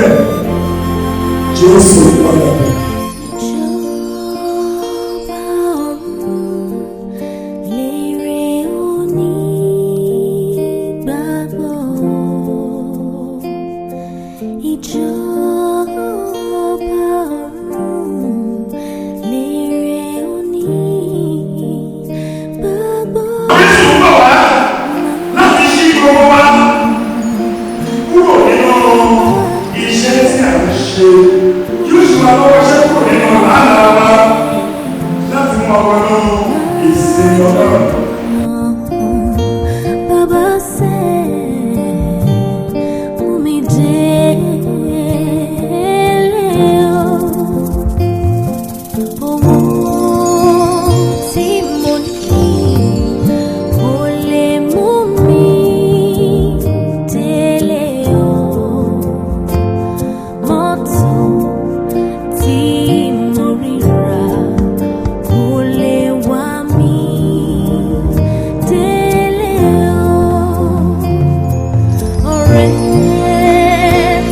sílẹ̀. Jésù padà bọ̀. Ìjọba ọ̀run lérè onígbàgbọ́. Ìjọba ọ̀run lérè onígbàgbọ́. Jésù ń bọ̀ wá láti ṣí gbogbo wa kúrò nínú iṣẹ́ tí à ń ṣe. Yóò ṣe wa lọ́wọ́ ṣẹ́ kúrò nínú làálàá wa láti mú ọkọ̀ nínú ìsinmi Ọlọ́run. Bàbá ṣe mú mi délé o. Owó tí mo ní kò lè mú mi délé o. Mọ́tò tí mo rí rà kò lè wá mi délé o. Ọ̀rẹ́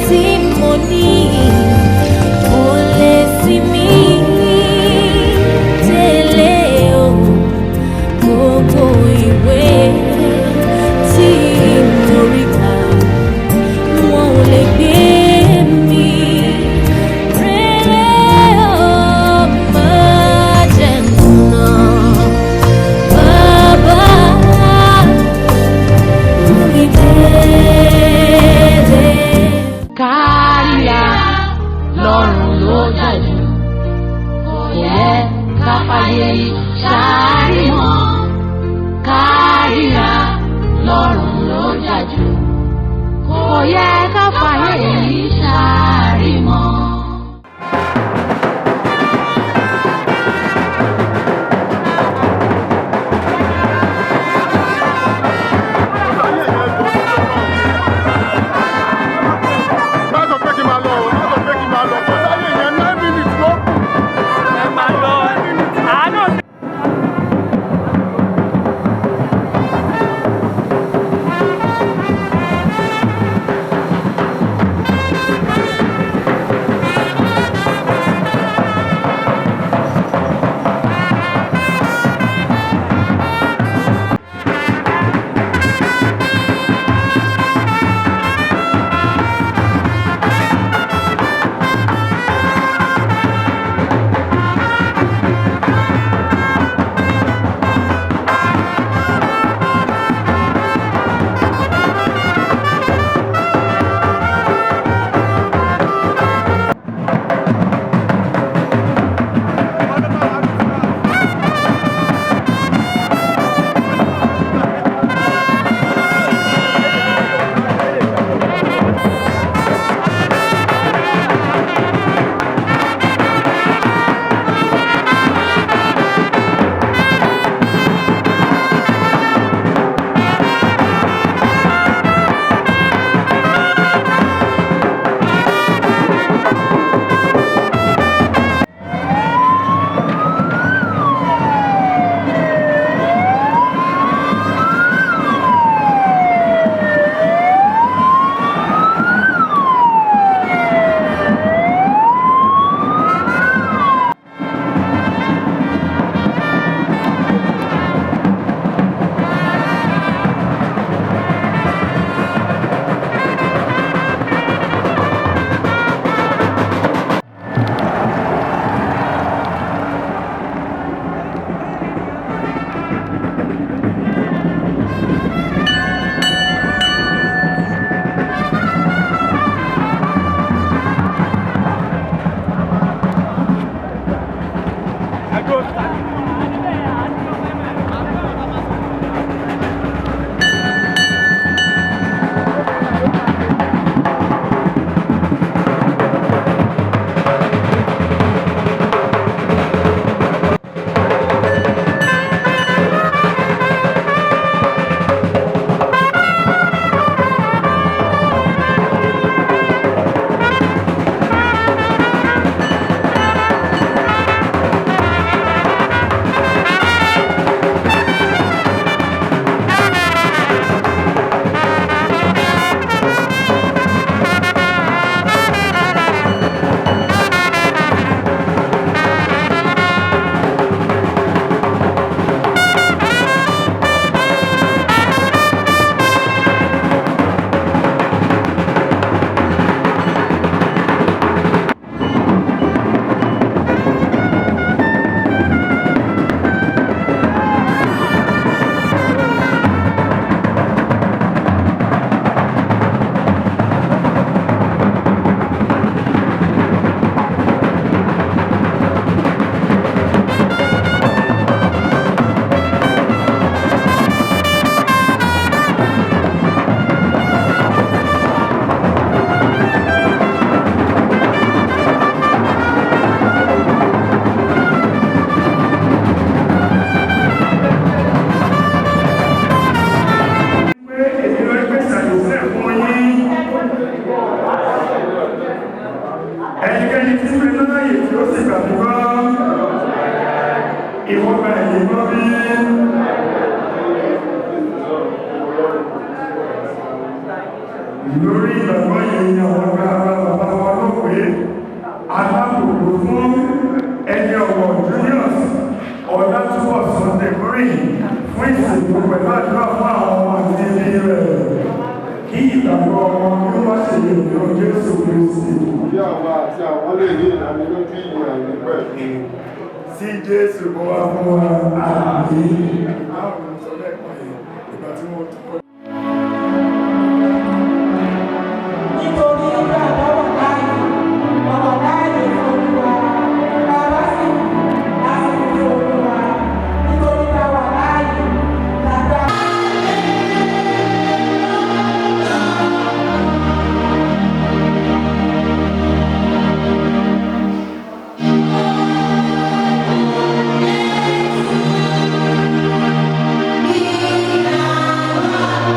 tí mo ní kò lè sí mi délé o. Gbogbo ìwé tí mo rí kà wọn ò lè gbé mi rere o. Má jẹ́ n kùnà, bàbá mú mi délé. Káríra lọ́rùn ló dájú, kò yẹ ká fàyè ṣáárì mọ́. Káríra lọ́rùn ló dájú, kò yẹ ká fàyè ṣáárì mọ́. Má sọ pé kí n máa lọ o, má sọ pé kí n máa lọ. Kò sáyè yẹn, 9 minutes ló kù. Ẹ máa lọ àánú. pẹ̀lú àdúrà fún àwọn ọmọ àti ẹbí rẹ̀ kí ìgbàgbọ́ wọn kí ó má ṣe lè lọ Jésù Kristi. Bí àwa àti àwọn lè ní ìdánilójú ìyè àìnípẹ̀kun. Sí Jésù kó wá fún wa, àmín. Àwọn olùsọ lẹ́ẹ̀kan yìí, ìgbà tí wọ́n tọ́ Nítorí nígbà bá wà láàyè, ọ̀rọ̀ láàyè fún Olúwa, bàbá sì kú lásìkò fún Olúwa, nítorí bá wà láàyè, bàbá. Thank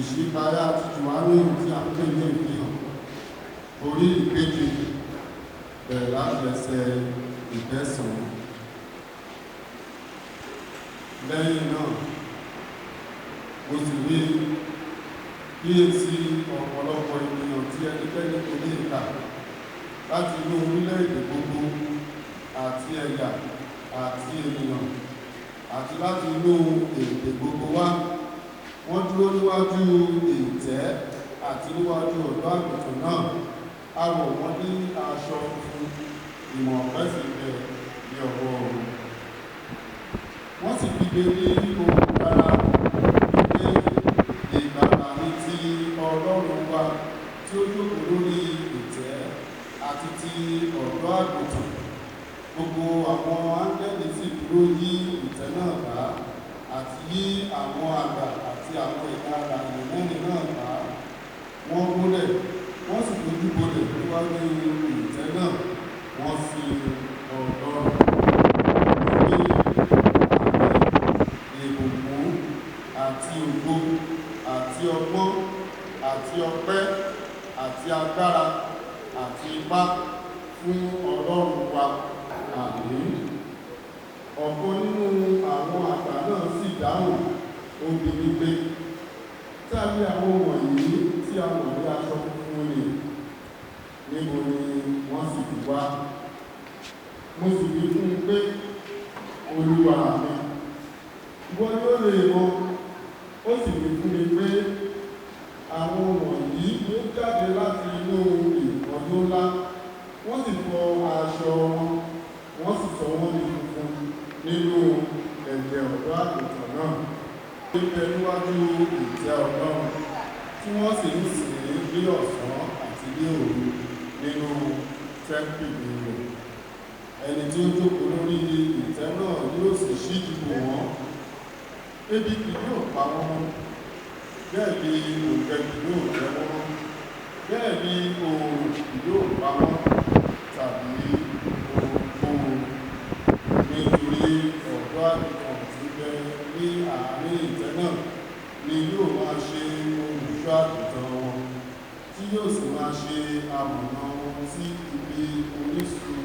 Ìṣípayá ti Jòhánù tí a ń pè ní Ìfihàn, orí ìkeje, bẹ̀rẹ̀ láti ẹsẹ̀ ìkẹsàn-án. Lẹ́yìn náà, mo sì rí, kíyèsí, ọ̀pọ̀lọpọ̀ ènìyàn tí ẹnikẹ́ni kò lè kà, láti inú orílẹ̀-èdè gbogbo àti ẹ̀yà àti ènìyàn àti láti inú èdè gbogbo wá. Wọ́n dúró níwájú ìtẹ́ àti níwájú ọ̀dọ́ àgùntàn náà. A wọ̀ wọ́n ní aṣọ funfun, ìmọ̀ ọ̀pẹ sì bẹ ní ọwọ́ wọn. Wọ́n sì kígbe ní ohùn rara wípé, "Ìgbàlà ní ti Ọlọ́run wa tí ó jókòó lórí ìtẹ́ àti ti ọ̀dọ́ àgùntàn." Gbogbo àwọn áńgẹ́lì sì dúró yí ìtẹ́ náà ká àti yí àwọn àgbà àti àwọn ẹ̀dá alààyè mẹ́rin náà ká. Wọ́n wólẹ̀, wọ́n sì dojú bolẹ̀ níwájú ìtẹ́ náà, wọ́n sin Ọlọ́run wípé, "Àmín, ìbùkún àti ògo àti ọgbọ́n àti ọpẹ́ àti agbára àti ipá fún Ọlọ́run wa. Àmín." Ọ̀kan nínú àwọn àgbà náà sì dáhùn, ó bi mí pé, "Ta ni àwọn wọ̀nyí tí a wọ̀ ní aṣọ funfun nì? Níbo ni wọ́n sì ti wá?" Mo sì wí fún un pé, "Olúwa mi, ìwọ ni ó lè mọ̀." Ó sì wí fún mi pé, "Àwọn wọ̀nyí ló jáde láti inú ìpọ́njú ńlá. Wọ́n sì fọ aṣọ wọn, wọ́n sì sọ wọ́n di funfun nínú ẹ̀jẹ̀ ọ̀dọ́ àgùntàn náà." Ń bẹ níwájú ìtẹ́ Ọlọ́run, tí wọ́n sì ń sìn ín ní ọ̀sán àti ní òru nínú tẹ́ḿpìlì rẹ̀. Ẹni tí ó jókòó lórí ìtẹ́ náà yóò sì ṣíji bò wọ́n. Ebi kì yóò pa wọ́n mọ́, bẹ́ẹ̀ ni òǹgbẹ kì yóò gbẹ wọ́n mọ́, bẹ́ẹ̀ ni oòrùn kì yóò pa wọ́n tàbí ohunkóhun, nítorí ọ̀dọ́ àgùntàn tí ń bẹ ní àárín ìtẹ́ náà ni yóò máa ṣe olùṣọ́ àgùntàn wọn, tí yóò sì máa ṣe amọ̀nà wọn sí ibi orísun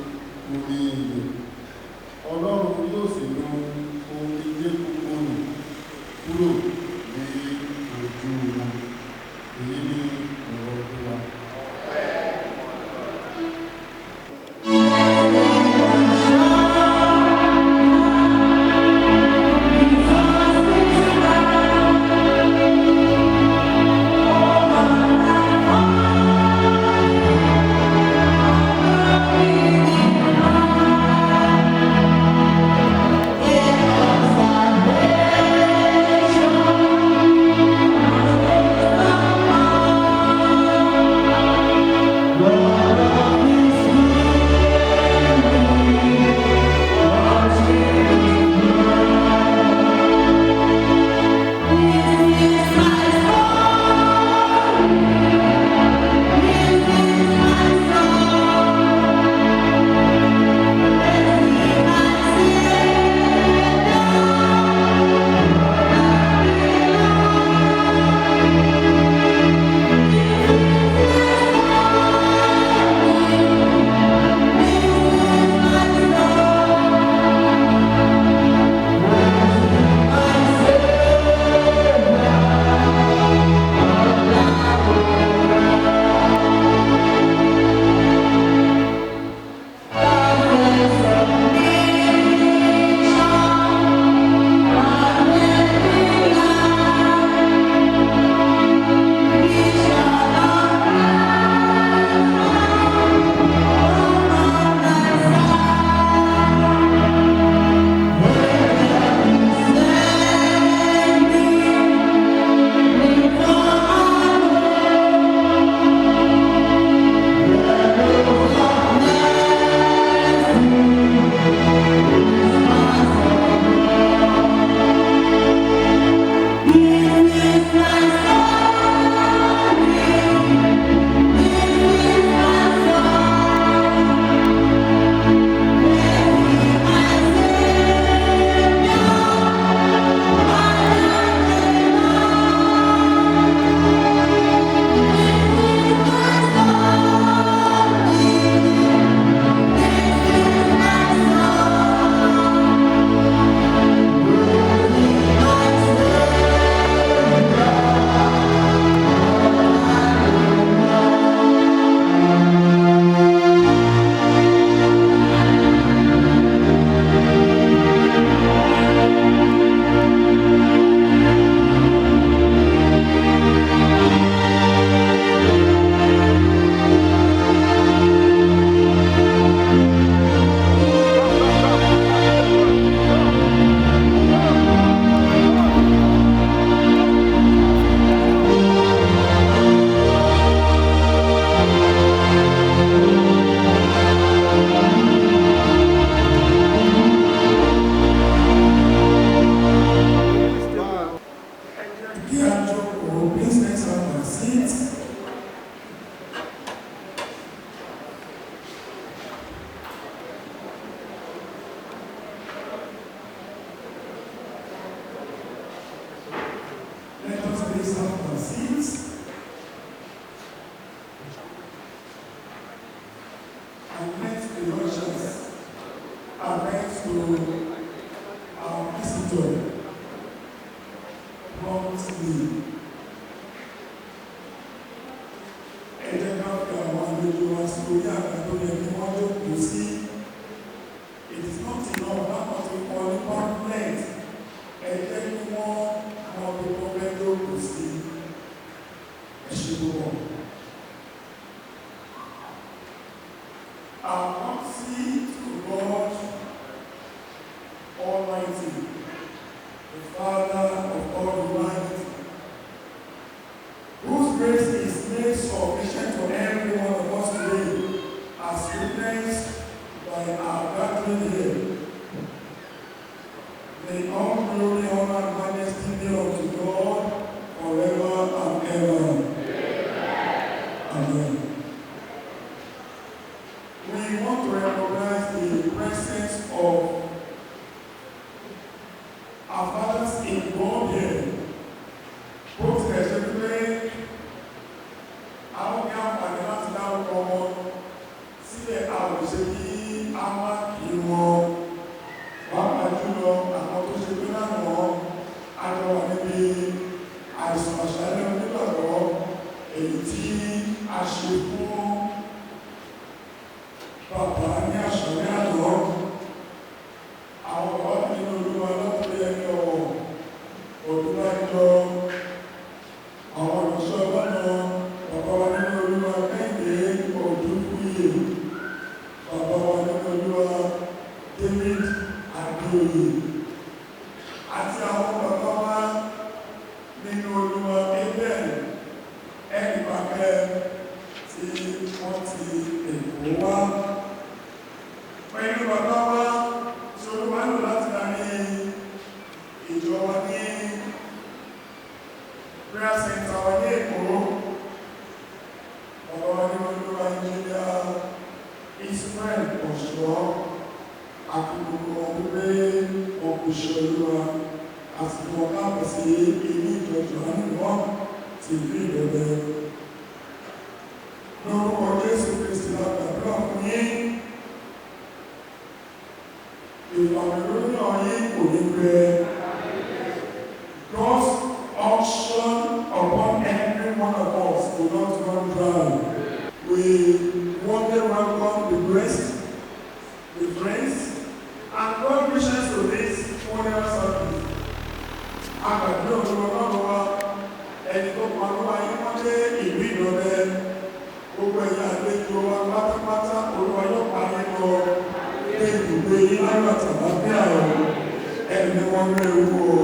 omi ìyè. Ọlọ́run yóò sì nu omijé gbogbo nù kúrò ní ojú wọn. Èyí ni ọ̀rọ̀ Olúwa. Salvation. And let the ushers arrange to our visitor promptly. Ẹ jẹ́ ká fi àwọn àlejò wa sí orí àga tó yẹ kí wọ́n jókòó sí. It is not enough láwọn ti kọ ní pamphlet. Ẹ jẹ́ kí wọ́n mọ bí wọ́n fẹ́ jókòó sí. Ẹ ṣe púpọ̀. Our mercy to God Almighty, the Father of all humanity, whose grace is made sufficient for every one of us today, as witnessed by our gathering here. May all glory, honor, and majesty be unto God forever and ever. Amen. We want to recognize the presence of our fathers in God here. Bó tilẹ̀ ṣe wípé àwọn ní àǹfààní láti dárúkọ wọn sílẹ̀, a ò ṣe kí a má kí wọn, pàápàá jùlọ àwọn tó ṣe pé lánàá a jọ wà níbi àìsàn àṣálẹ́ onígbàgbọ́ èyí tí a ṣe fún bàbá ní àṣálẹ́ àná. Àwọn bàbá mi nínú Olúwa látòrí ẹni ọ̀wọ̀ Ọdúnlájọ, àwọn ìránṣẹ́ Ọlọ́run, bàbá wa nínú Olúwa Kẹ́hìndé Ọdúnfúyè, bàbá wa nínú Olúwa David Adéoyè, àti àwọn bàbá wa nínú Olúwa Abel Ẹnìbàkẹ́ tí wọ́n ti Èkó wá, pẹ̀lú bàbá wa tí Olúwa lò láti darí ìjọ wa ní prayer center wa ní Èkó, bàbá wa nínú Olúwa Engineer Israel Ọ̀ṣọ́, àti gbogbo wọn wípé wọn kò ṣe Olúwa àti wọn káàbọ̀ sí ilé ìjọ Jòhánù náà ti ìlú Ìbẹ̀rẹ̀. Lórúkọ Jésù Kristi la gbàdúrà fún yín. Ìfàmìlóyún yín kò ní gbẹ. God's unction upon every one of us will not run dry. We warmly welcome the grace, the friends, and well wishes to this funeral service. Àgbàdo òṣèlú Ọlọ́run wa, ẹni tó pa ló wáyé wọ́n dé ìlú Ìlọrẹ, gbogbo ẹ̀yà àlejò wa pátápátá, Olúwa yóò pa yín lọ dé ibùgbé yín láyọ̀ àtàlàáfíà o, ẹni wọ́n ń ewu o.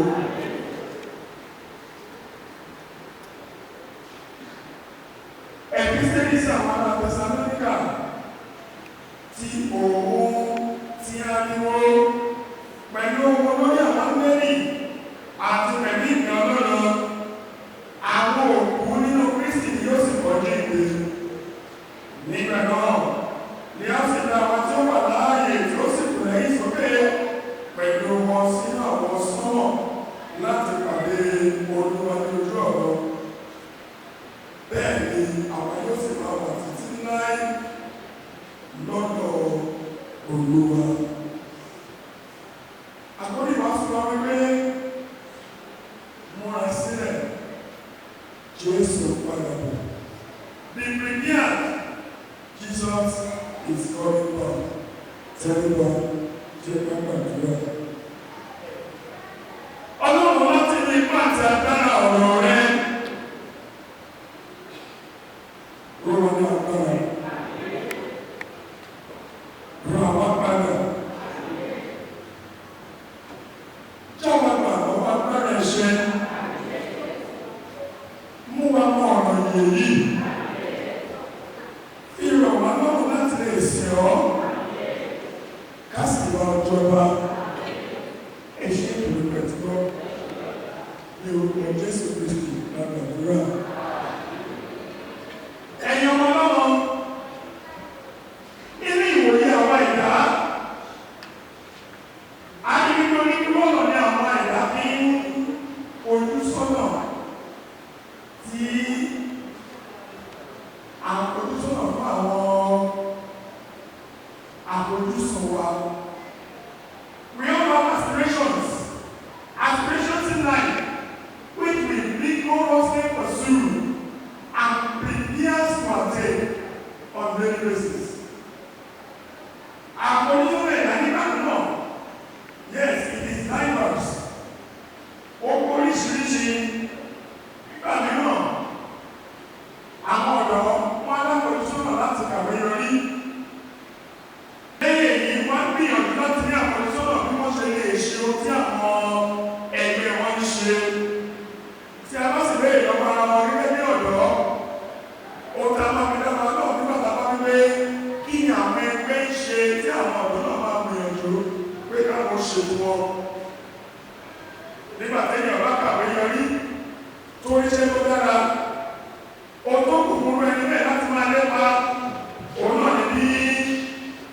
Ẹ̀písítélì sí àwọn ará Tẹsalóníkà ti òun ti ariwo pẹ̀lú ohun olórí àwọn áńgẹ́lì àti pẹ̀lú ìpè Ọlọ́run, àwọn òkú nínú Kristi ni yóò sì kọjú ìpè. Nígbà náà ni a sì dá àwọn tí ó wà láàyè tí ó sì kù lẹ́yìn sókè pẹ̀lú wọn sínú àwọn sánmọ̀ láti pàdé Olúwa ní ojú ọ̀run. Bẹ́ẹ̀ ni àwọn yóò sì máa wà títí láé lọ́dọ̀ Olúwa. Àkórí ìwàásù wa wípé múra sílẹ̀, Jésù padà bọ̀. Be prepared, Jesus is coming back. Tẹ́lifà jẹ́ ká gbàdúrà. Ọlọ́run, láti ní ipá àti agbára ọ̀rọ̀ rẹ. Rọ̀ wá ní agbára. Rọ̀ wá padà. Jáwa gbà lọ́wọ́ agbára ẹ̀ṣẹ̀. Mú wa mọ ọ̀rọ̀ ìyè yìí. Fi rọ̀ wá lọ́rùn láti lè sìn ọ́. Ká sì wá ọjọ́ba. Ẹ ṣé ìlú pẹ̀tùkọ́. Ní orúkọ Jésù Kristi la gbàdúrà. Ẹ̀yin ọmọ Ọlọ́run, Àfojúsọ́nà fún àwọn àfojúsùn wa. We all have aspirations, aspirations in life which we vigorously pursue and prepare to attain on daily basis. Àfojúsùn ẹ̀dá nígbà náà, yes, it is diverse. Ó kó oríṣiríṣi. Nígbà mìíràn, àwọn ọ̀dọ́ wọn aláfojúsọ́nà láti kàwé yọrí. Lẹ́yìn èyí, wọ́n gbìyànjú láti ní àfojúsọ́nà bí wọ́n ṣe lè ṣe ohun tí àwọn ẹgbẹ́ wọn ń ṣe. Tí a bá sì béèrè lọ́wọ́ ara wọn gẹ́gẹ́ bí ọ̀dọ́, ohun tá a máa fi dára náà nígbà tá a bá wípé kí ni àwọn ẹgbẹ́ ń ṣe tí àwọn ọ̀dọ́ náà máa gbìyànjú pé káwọn ṣe fún wọn. Nígbà téèyàn bá kàwé yọrí tó ríṣẹ́ tó dára, ohun tó kù fún ẹni bẹ́ẹ̀ láti máa lépa òun náà ni bí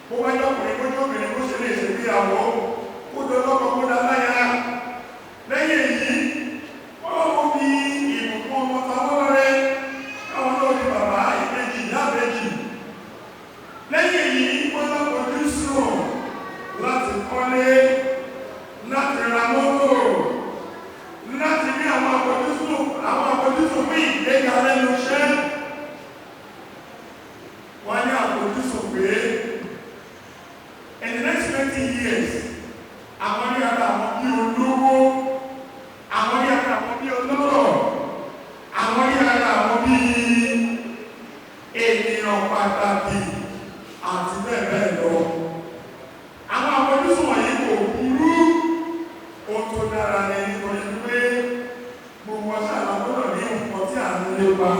bó bá jọkùnrin, bó jọkùnrin, bó ṣe lè ṣe ìgbéyàwó, kó dọlọ́kọ, kó dá láya. Lẹ́yìn èyí, wọ́n lọ́wọ́ fi ìbùkún ọmọ táwọn lọ́rẹ́, káwọn náà di bàbá ìbejì, ìyá ìbejì. Lẹ́yìn èyí, wọ́n láfojú sùn láti kọ́lé, láti ra mọ́tò, láti ní àwọn àfojúsùn fún ìgbéga lẹ́nu iṣẹ́. Wọ́n ní àfojúsùn pé in the next 20 years, àwọn ní ara àwọn bí olówó, àwọn ní ara àwọn bí ọlọ́rọ̀, àwọn ní ara àwọn bí ènìyàn pàtàkì àti bẹ́ẹ̀ bẹ́ẹ̀ lọ. Àwọn àfojúsùn wọ̀nyí kò burú, ohun tó dára ní, nítorí pé gbogbo ọ̀sán àwọn gbọ́dọ̀ ní nǹkan tí à ń lépa,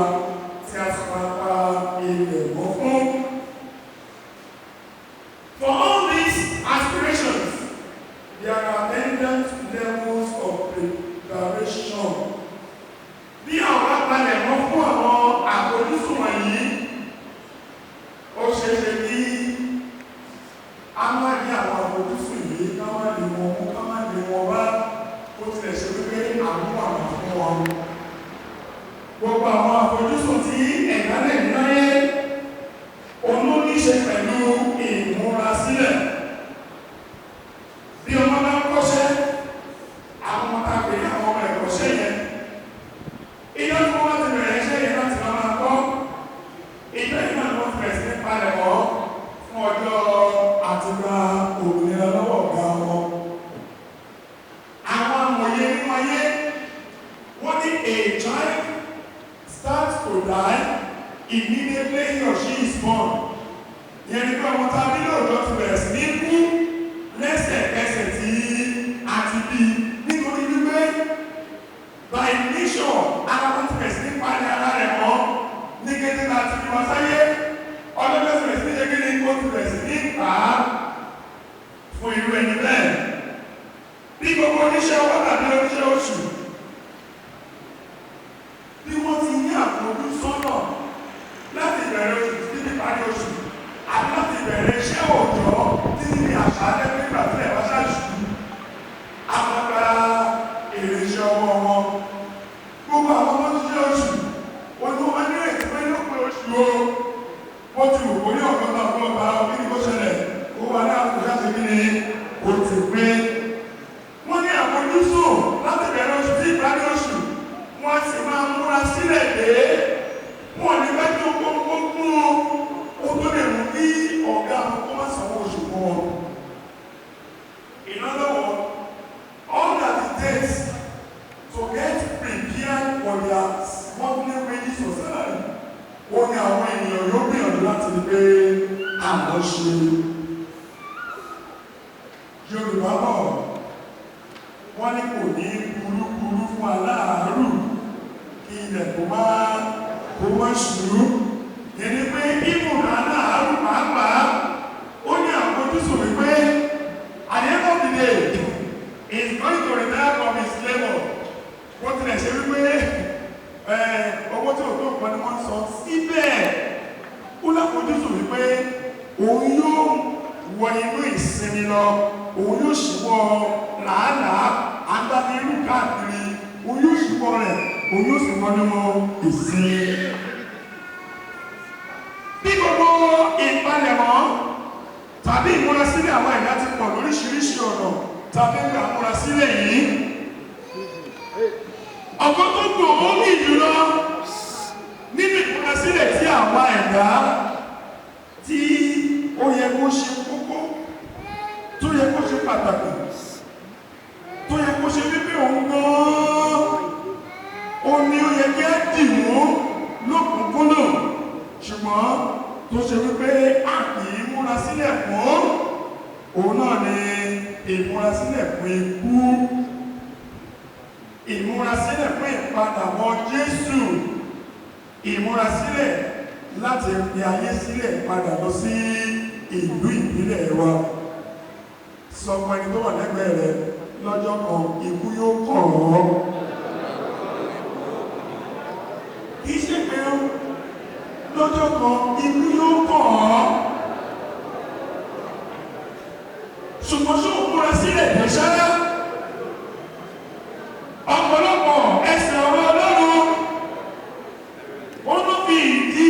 tí a sì máa pa ilẹ̀ mọ́ fún. For all these aspirations, there are attendant levels of preparation. Bí àwọn apalẹ̀ mọ́ fún àwọn àfojúsùn wọ̀nyí, ó ṣeé ṣe kí a má ní àwọn àfojúsùn yìí, ká má lè wọn mú, ká má lè wọn bá, ó tilẹ̀ ṣe wípé àwọn àwọn fún wọn. Gbogbo àwọn àfojúsùn tí ẹ̀dá lè ní láyé, òun ló ní ṣe pẹ̀lú ìmúrasílẹ̀. Bí ọmọ bá ń kọ́ṣẹ́, àwọn ọmọ tá a pè ní àwọn ọmọ ẹ̀kọ́ṣẹ́ yẹn, ìjọ tí wọ́n bá ti bẹ̀rẹ̀ iṣẹ́ yẹn láti máa máa kọ́, ìjọ yìí náà ni wọ́n ti bẹ̀rẹ̀ sí ní palẹ̀ mọ́ fún ọjọ́ àti gba òmìnira lọ́wọ́ ọ̀gá wọn. Àwọn amòye nínú ayé, wọ́n ní a child starts to die immediately he or she is born. Yẹn ni pé ọmọ tá a bí lóòjọ́ ti bẹ̀rẹ̀ sí ní kú lẹ́sẹ̀kẹsẹ̀ tí a ti bí, nítorí wípé by nature ara wọn ti bẹ̀rẹ̀ sí ní palẹ̀ ara rẹ̀ mọ́ ní kété tá a ti fi wọn sáyé. Ọjọ́ tó ti bẹ̀rẹ̀ sí ní ṣe kí ni, ó ti bẹ̀rẹ̀ sí ní pa á fún irú ẹni bẹ́ẹ̀. Bí gbogbo oníṣẹ́ ọwọ́ tàbí oníṣẹ́ oṣù, bí wọ́n ti ní àfojúsọ́nà láti ìbẹ̀rẹ̀ oṣù títí di parí oṣù, àti láti ìbẹ̀rẹ̀ iṣẹ́ òòjọ́ títí di àṣálẹ́, nígbà tí ẹ̀ bá ṣáṣù, àwọn gba èrè iṣẹ́ ọwọ́ wọn. Gbogbo àwọn ọmọ ṣiṣẹ́ oṣù wọn ni wọ́n máa nírètí pé lópin oṣù o, wọ́n ti wò ó ní ọ̀gọ́ta ọgọ́ta, kí ni kó ṣẹlẹ̀, ó wà ní àkójá ṣe kí ni kò ti pé. Wọ́n ní àfojúsùn láti bẹ̀rẹ̀ oṣù tí ìparí oṣù, wọ́n sì máa múra sílẹ̀ dé. Wọ́n ní bá tó gbogbo ó tó lè mú kí ọ̀gá wọn kó má sanwó oṣù fún wọn. In other words, all that it takes to get prepared for their monthly wages or salary, ó ní àwọn ènìyàn yóò gbìyànjú láti rí pé àwọn ṣe. Yorùbá bọ̀, wọ́n ní kò ní burúburú fún aláàárù kí ilẹ̀ kó má ṣú. Yẹn ni pé ìmùnà aláàárù pàápàá, ó ní àfojúsùn wípé at the end of the day, he is going to retire from his labour. Bó tilẹ̀ ṣe wípé owó tí òtó nǹkan ni wọ́n ń sọ síbẹ̀, ó láfojúsùn wípé òun yóò wọ inú ìsinmi lọ, òun yóò ṣíwọ́ làálàá agbábírù káàkiri, òun yóò ṣíwọ́ rẹ̀, òun yóò sì wọ nínú ìsinmi. Ìpalẹ̀mọ́ tàbí ìmúrasílẹ̀ àwọn ẹ̀dá ti pọ̀ lóríṣiríṣi ọ̀nà tàbí ń gbà múrasílẹ̀ yìí. Ọ̀kan tó gbòógì jùlọ nínú ìmúrasílẹ̀ tí àwọn ẹ̀dá tí ó yẹ kó ṣe kókó, tó yẹ kó ṣe pàtàkì, tó yẹ kó ṣe wípé òun gan-an ó ní ó yẹ kí á dì mú lókùnkúndùn, ṣùgbọ́n tó ṣe wípé a kì í múra sílẹ̀ fún òun náà ni ìmúrasílẹ̀ fún ikú, ìmúrasílẹ̀ fún ìpadàbọ̀ Jésù, ìmúrasílẹ̀ láti fi ayé sílẹ̀ padà lọ sí ìlú ìbílẹ̀ wa. Sọ fún ẹni tó wà lẹ́gbẹ̀ẹ́ rẹ, lọ́jọ́ kan ikú yóò kàn ọ́. Kì í ṣe pé lọ́jọ́ kan ikú yóò kàn ọ́, ṣùgbọ́n ṣó múra sílẹ̀ dẹ́ṣẹ́? Ọ̀pọ̀lọpọ̀ ẹsẹ̀ ọ̀rọ̀ Ọlọ́run ó ló fi ìdí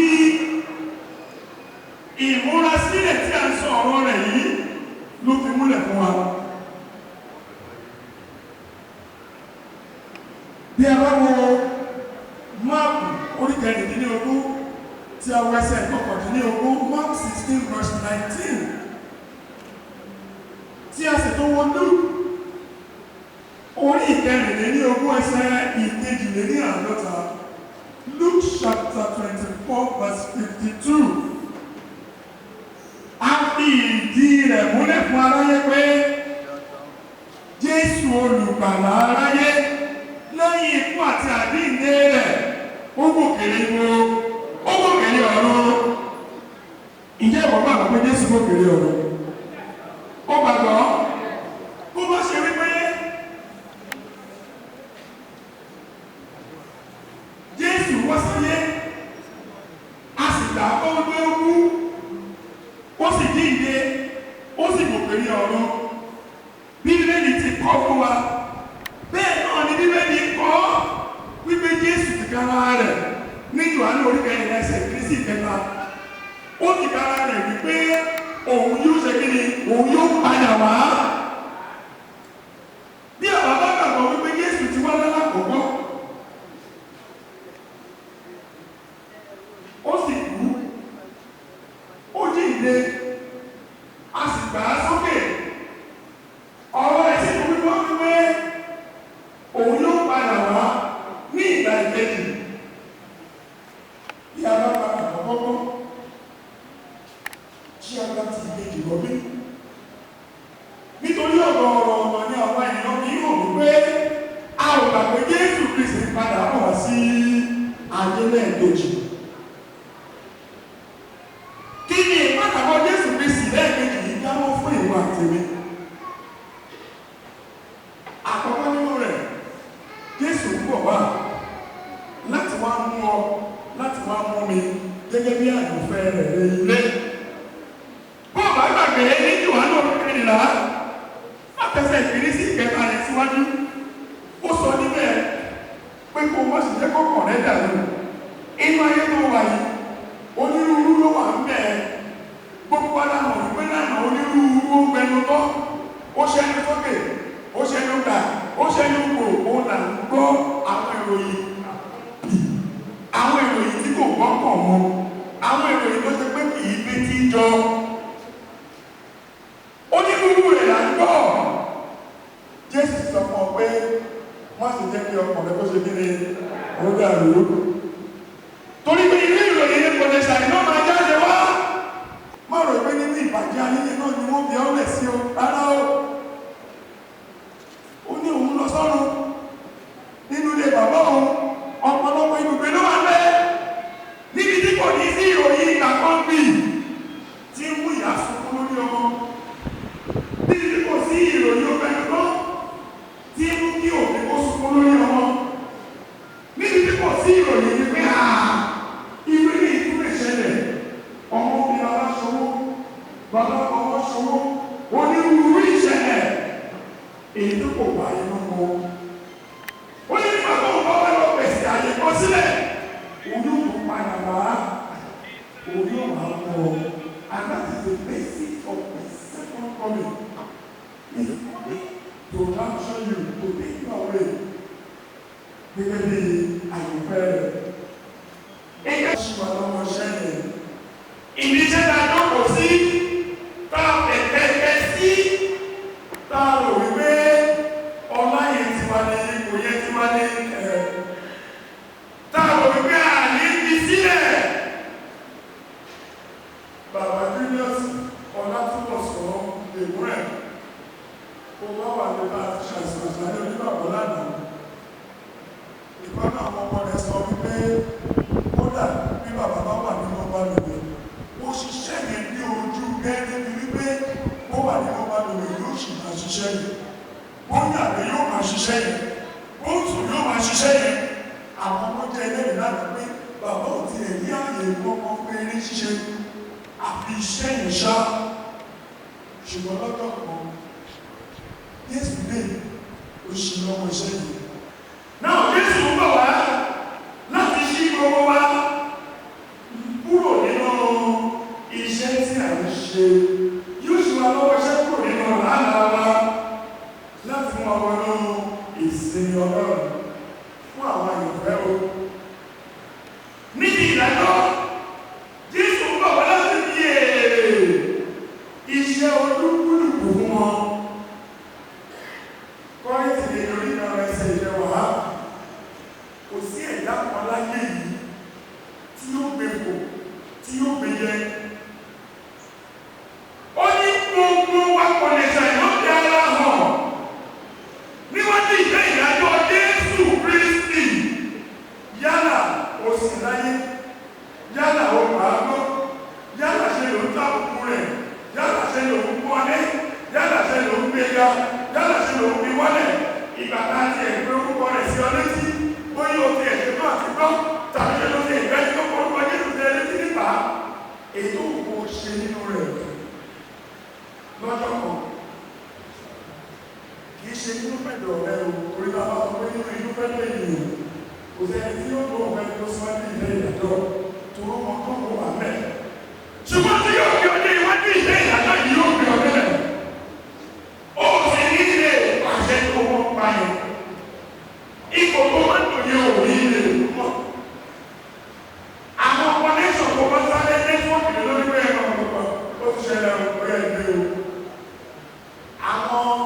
ìmúrasílẹ̀ tí a ń sọ ọ̀rọ̀ rẹ̀ yìí ló fi múlẹ̀ fún wa. Bí a bá wo Máàkù orí 16 tí a wọ ẹsẹ̀ 19, Mark 16 verse 19, tí a sì tó wo Lúùkù orí 24 ẹsẹ̀ 52, Luke chapter 24 verse 52, a fi ìdí rẹ̀ múlẹ̀ fún aráyé pé Jésù olùgbàlà aráyé lẹ́yìn ikú àti àjíǹde rẹ̀ ó gòkèrè wo, ó gòkèrè ọ̀run. Ǹjẹ́ ìwọ gbàgbọ́ pé Jésù gòkèrè ọ̀run? Ó gbàgbọ́. Bó bá ṣe wípé Jésù wá sáyé, a sì gbà á wípé ó kú, ó sì jíǹde, ó sì gòkèrè ọ̀run, Bíbélì ti kọ́ fún wa. Bẹ́ẹ̀ náà ni Bíbélì kọ́ wípé Jésù tìkára rẹ̀ ní Jòhánù orí 4 ẹsẹ̀ 3-6, ó tìkára rẹ̀ wípé òun yóò ṣe kí ni, òun yóò padà wá. Bí àwọn bá gbàgbọ́ wípé Jésù ti wá lálákọ̀ọ́kọ́, ó sì kú, ó jíǹde, a sì gbà á sókè, ọ̀rọ̀ ẹ̀ sì tún wípé wípé òun yóò padà wá ní ìgbà ìkejì. Bí a bá padà kọ́kọ́ tí a bá ti ìkejì lọ bí, nítorí ọ̀rọ̀ ọ̀nà ní àwọn ènìyàn kì í rò wípé a ò gbà pé Jésù Kristi padà bọ̀ wá sí ayé lẹ́ẹ̀kejì. Kí ni ìpadàbọ̀ Jésù Kristi lẹ́ẹ̀kejì yìí dáwọ́ fún ìwọ àtèmi? Àkọ́kọ́ nínú rẹ̀, Jésù ń bọ̀ wá láti wá mú ọ, láti wá mú mi gẹ́gẹ́ bí àyànfẹ́ rẹ̀ lé ilé. Bọ́ọ̀bù àgbàgbé ní Jòhánù orí 14 látẹsẹ̀ 1-3 rẹ̀ síwájú, ó sọ níbẹ̀ pé kó o má sì jẹ́ kọ́kàn rẹ̀ dàrú. Inú ayé tó wà yìí, onírúurú ló wà ń bẹ̀. Gbogbo ara hàn wípé lánàá onírúurú ó ń gbẹnu tọ́, ó ṣẹ́nu sókè, ó ṣẹ́nu gbà, ó ṣẹ́nu kò, ó là ń gbọ́ àwọn ìròyìn, àwọn ìròyìn tí kò gbọ́kàn mọ́, àwọn ìròyìn tó ṣe pé kì í betí jọ. Onírúurú rẹ̀ là ń gbọ́. Jésù sọ fún ọ pé má ṣe jẹ́ kí ọkàn rẹ kó ṣe kí ni ó dàrú. Torí pé ilé ìròyìn yẹn kò lè ṣàìná máa jáde wá. Má rò pé nínú ìbàjẹ́ ayé yẹn náà ni wọ́n fi ọ́ lẹ̀ sí o, rárá o. Ó ní òun lọ sọ́run nínú ilé bàbá òun, ọ̀pọ̀lọpọ̀ ibùgbé ló wà bẹ́ẹ̀, níbi tí kò ní sí ìròyìn ìgbà kan bì tí ń mú ìyá sunkún lórí ọmọ, níbi tí kò sí ìròyìn ọbẹ̀ kan tí ń mú kí òbí kó sunkún lórí ọmọ, níbi tí kò sí ìròyìn wípé irú ilé ìtúlẹ̀ ṣẹlẹ̀, ọmọ fi bàbá ṣòwò, bàbá ọmọ ṣòwò, onírúurú ìṣẹ̀lẹ̀ èyí tó kò wá inú mọ́. Ó ní nígbà tó ń bá wá lọ pèsè àyè kan sílẹ̀, òun yóò tún padà wá, òun yóò wá mú ọ. And that is the basis of his second coming. He's coming to rapture you, to take you away. Gẹ́gẹ́ bí àyànfẹ́ rẹ̀. Ẹgbẹ́ ṣì wà lọ́wọ́ iṣẹ́ yẹn. Ibi iṣẹ́ ta jókòó sí, tá a pẹ̀pẹ̀pẹ̀ sí, tá a rò wípé ọlá yẹn ti wá ní ipò yẹn ti wá ní ẹ̀. Tá a rò wípé àní fi sílẹ̀. Bàbá Julius Ọlátúbọ̀sún Ègúnrẹ̀ kó wá wà ní bá a ti ṣàìsàn àṣàlẹ̀ onígbàgbọ́ lánàá. Ìkan náà àwọn ọmọ rẹ̀ sọ wípé kódà bí bàbá bá wà nínú balùwẹ̀, ó ṣiṣẹ́ yẹn ní ojú gẹ́gẹ́ bí wípé ó wà nínú balùwẹ̀ yóò sì máa ṣiṣẹ́ yẹn. Ó ń yàgbẹ́ yóò máa ṣiṣẹ́ yẹn. Ó ń sùn yóò máa ṣiṣẹ́ yẹn. Àwọn ọmọ jẹ́ ẹlẹ́rìí lánàá pé bàbá ò tiẹ̀ ní àyè kọ́kọ́ fún eré ṣíṣe àfi iṣẹ́ yẹn ṣá. Ṣùgbọ́n lọ́jọ́ kan, Jésù lè ó ṣì lọ́wọ́ iṣẹ́ yìí. Náà Jésù ń bọ̀ wá láti ṣí gbogbo wa kúrò nínú iṣẹ́ tí à ń ṣe. Yóò ṣì wá lọ́wọ́ iṣẹ́ kúrò nínú làálàá wa láti mú wa wọnú ìsinmi Ọlọ́run fún àwọn àyànfẹ́ o. Níbi ìdájọ́, Jésù ń bọ̀ wá láti fi èrè iṣẹ́ olúkúlùkù fún wọn. Kọ́ríńtì lè lórí ìdára ẹsẹ̀ ìjẹwàá. Kò sí ẹ̀dá kan láyé yìí tí ó gbé fò, tí ó gbé yẹ. Ó ní gbogbo wa kò lè ṣàìmọ́ fi ara hàn níwájú ìfẹ́ ìdájọ́ Jésù Kristi. Yálà o sì láyé, yálà o gbàgbọ́, yálà ṣe ló ń tàbùkù rẹ̀, yálà ṣe ló ń pọ́nlé, yálà ṣe ló ń gbéga, yálà ṣe ló ń fi wálẹ̀. Ìgbà tá a ti ẹ̀ pé orúkọ rẹ̀ sí ọ létí, bóyá o ti ẹ̀ ṣe tó àti gbọ́, tàbí ṣe ló ti ẹ̀gbẹ́ tí ó kọ orúkọ Jésù sí ẹ létí nípa ètò òkú ṣe nínú rẹ̀ lọ́jọ́ kan. Kì í ṣe inú fẹ̀dọ̀ rẹ o, orí bá bá sọ pé nínú inú fẹ́dọ̀ ènìyàn, kò sẹ́ni tí ó gbọ́ ọ̀fẹ́ tó síwájú ìfẹ́ ìdájọ́ tó rọ́ wọn tó kó wà mẹ́. Ṣùgbọ́n tí yóò fi ọdẹ iwájú ìfẹ́ ìdájọ́ yìí yóò fi ọdẹ rẹ̀. Ó sì ní ilé pàṣẹ tó wọ́n pa yẹn. Ipò tó máa ń dùn yẹn ò ní ilé mọ́. Àwọn connection tó bá sáré nẹ́tíwọ́ọ̀kì lórí pé ẹ̀rọ ọ̀pọ̀ ó ti ṣẹlẹ̀ ọ̀pọ̀ ẹ̀ gbé o. Àwọn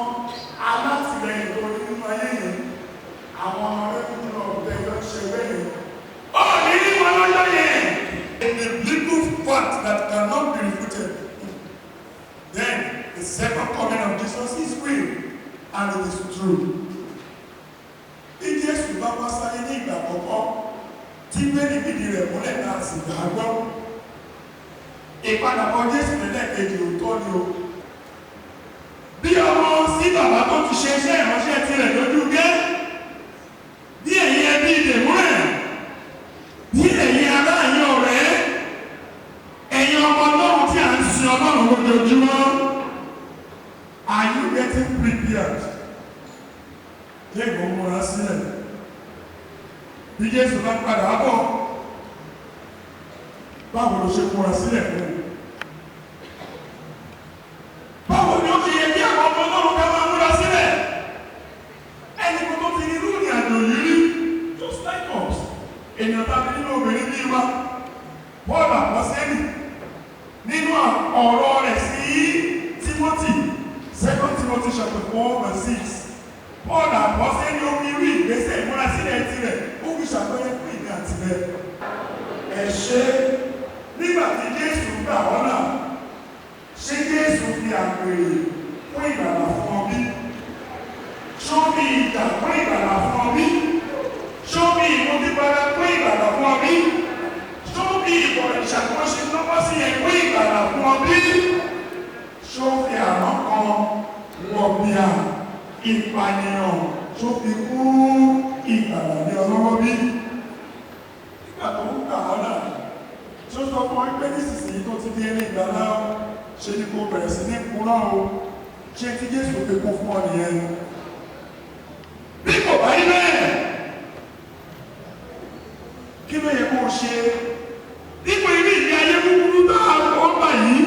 alátìlẹyìn tó ní nínú ayé yẹn, àwọn ọ̀rẹ́kùnrin ọ̀gbẹ́ ló ń ṣe bẹ́ẹ̀. Ó ní ní wọn lọ́jọ́ yẹn. A biblical fact that cannot be refuted. Then the second coming of Jesus is real and it is true. Bí Jésù bá wá sáyé ní ìgbà àkọ́kọ́ tí Bẹ́ẹ̀ni fìdí rẹ̀ múlẹ̀ náà sì gbà á gbọ́. Ìpadàbọ̀ Jésù lẹ́lẹ́kejì òótọ́ ni o. Bí ọmọ sí bàbá tó ti ṣe iṣẹ́ ìránṣẹ́ tirẹ̀ lójú gẹ́, bí ẹ̀yin ẹbí ìdèmúrẹ̀, bí ẹ̀yin ará ẹ̀yin ọ̀rẹ́, ẹ̀yin ọmọ Ọlọ́run tí à ń sin Ọlọ́run lójoojúmọ́, are you getting prepared? Jẹ́ ìwọ múra sílẹ̀. Bí Jésù bá padà bọ̀, báwo ló ṣe múra sílẹ̀ fún un? Báwo ni ó ṣe yẹ kí àwọn ọmọ Ọlọ́run ká máa múra sílẹ̀? Ẹni kò tó ti ní irú ìrìn àjò yìí rí, just like us, ènìyàn tàbí nínú obìnrin bí wa, Paul Àpọ́sẹ́lì nínú ọ̀rọ̀ rẹ̀ sí Timothy, 2 Timothy chapter 4 verse 6. Paul Àpọ́sẹ́lì ó fi irú ìgbésẹ̀ ìmúrasílẹ̀ tirẹ̀, ó fi ṣàpẹẹrẹ fún ìgbà tirẹ̀. Ẹ ṣé nígbà tí Jésù gbà wọ́n là, ṣé Jésù fi àpèrè fún ìgbàlà fún ọ bí? Ṣó fi ìjà fún ìgbàlà fún ọ bí? Ṣó fi ìmútípara fún ìgbàlà fún ọ bí? Ṣó fi ìbọ̀rìṣà kan ṣe lọ́wọ́ sí ẹ fún ìgbàlà fún ọ bí? Ṣó fi àrán kan wọ̀bìà ìpànìyàn ṣó fi kú ìgbàlà ní ọlọ́wọ́ bí? Nígbà tó ń gbà ọ́ là, ṣó sọ fún ọ pé nísinsìnyí tó ti di ẹni ìgbàlà ó, ṣe ni kò bẹ̀rẹ̀ sí ní kúrọ́ o, ṣé tí Jésù fi kún fún ọ nìyẹn? Bí kò bá rí bẹ́ẹ̀, kí ló yẹ kó o ṣe? Dípò irú ìgbé ayé búburú tá a kọ́ bà yìí,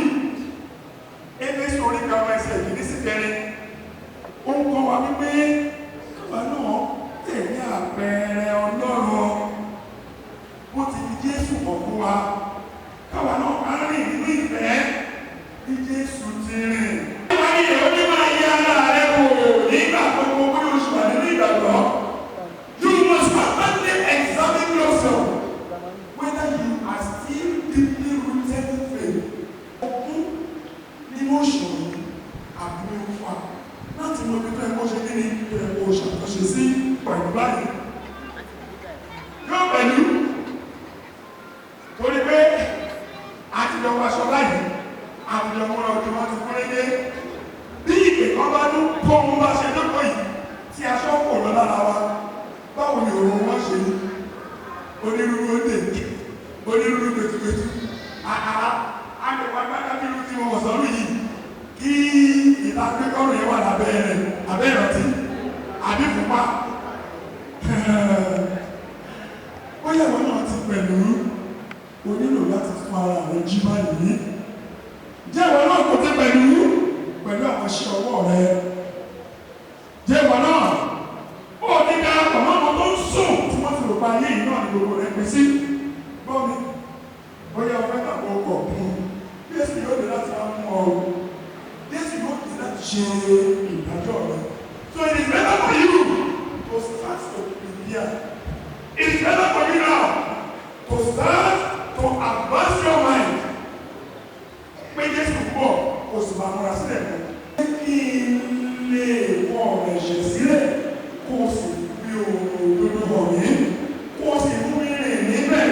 Jésù ti rìn. Wọ́n ní èrò ní máa yẹ ara rẹ wò nígbà gbogbo bí o ṣe wà nínú ìgbàgbọ́. You must constantly examine yourself whether you are still deeply rooted in faith. Ọkún nínú òṣùwọ̀n àbí nínú fa láti mọ ibi tó ẹ kó ṣe kí ni tó ẹ kó ṣàtúnṣe sí pẹ̀lú báyìí. Yóò pẹ̀lú torí pé àti lọ wọ aṣọ báyìí, àti lọ múra ojú wọn ti fún régé. Bí ìpè kan bá dún tóun bá ṣe lóko yìí tí aṣọ kò lọ lára wa, báwo ni òun wọn ṣe ní? Onírúurú ó dè, onírúurú gbẹtugbẹtu, àhàhà, àgbẹ̀wò agbádá bí irú tí mo wọ̀ sọ́rùn yìí, kí ìta gbẹ́kọ̀rùn yẹn wà lábẹ́ rẹ̀, abẹ́ ìrántí, àbí fúnpá. Bóyá ìwọ náà ti pẹ̀lú, o nílò láti fún ara rẹ jí báyìí. Jẹ́ ìwọ náà kò ti pẹ̀lú pẹ̀lú àwọn iṣẹ́ ọwọ́ rẹ. Jẹ́ ìwọ náà, ó ní darapọ̀ mọ́ àwọn tó ń sùn tí wọ́n ti rò pa ayé yìí náà ní gbogbo rẹ̀ pín sí. Gbọ́ mi, bóyá o fẹ́ tàbí o kọ̀, Jésù yóò dé láti wá mú ọ o. Jésù yóò dé láti ṣe ìdájọ́ rẹ. So it is better for you to start to prepare. It is better for you now to start to advance your mind. Pé Jésù pọ̀, o sì máa múra sílẹ̀ fún un. Jẹ́ kí n lè wọ ọ̀rọ̀ ẹ̀ṣẹ̀ sílẹ̀, kó o sì fi òdodo hàn mí, kó o sì mú mi rìn níbẹ̀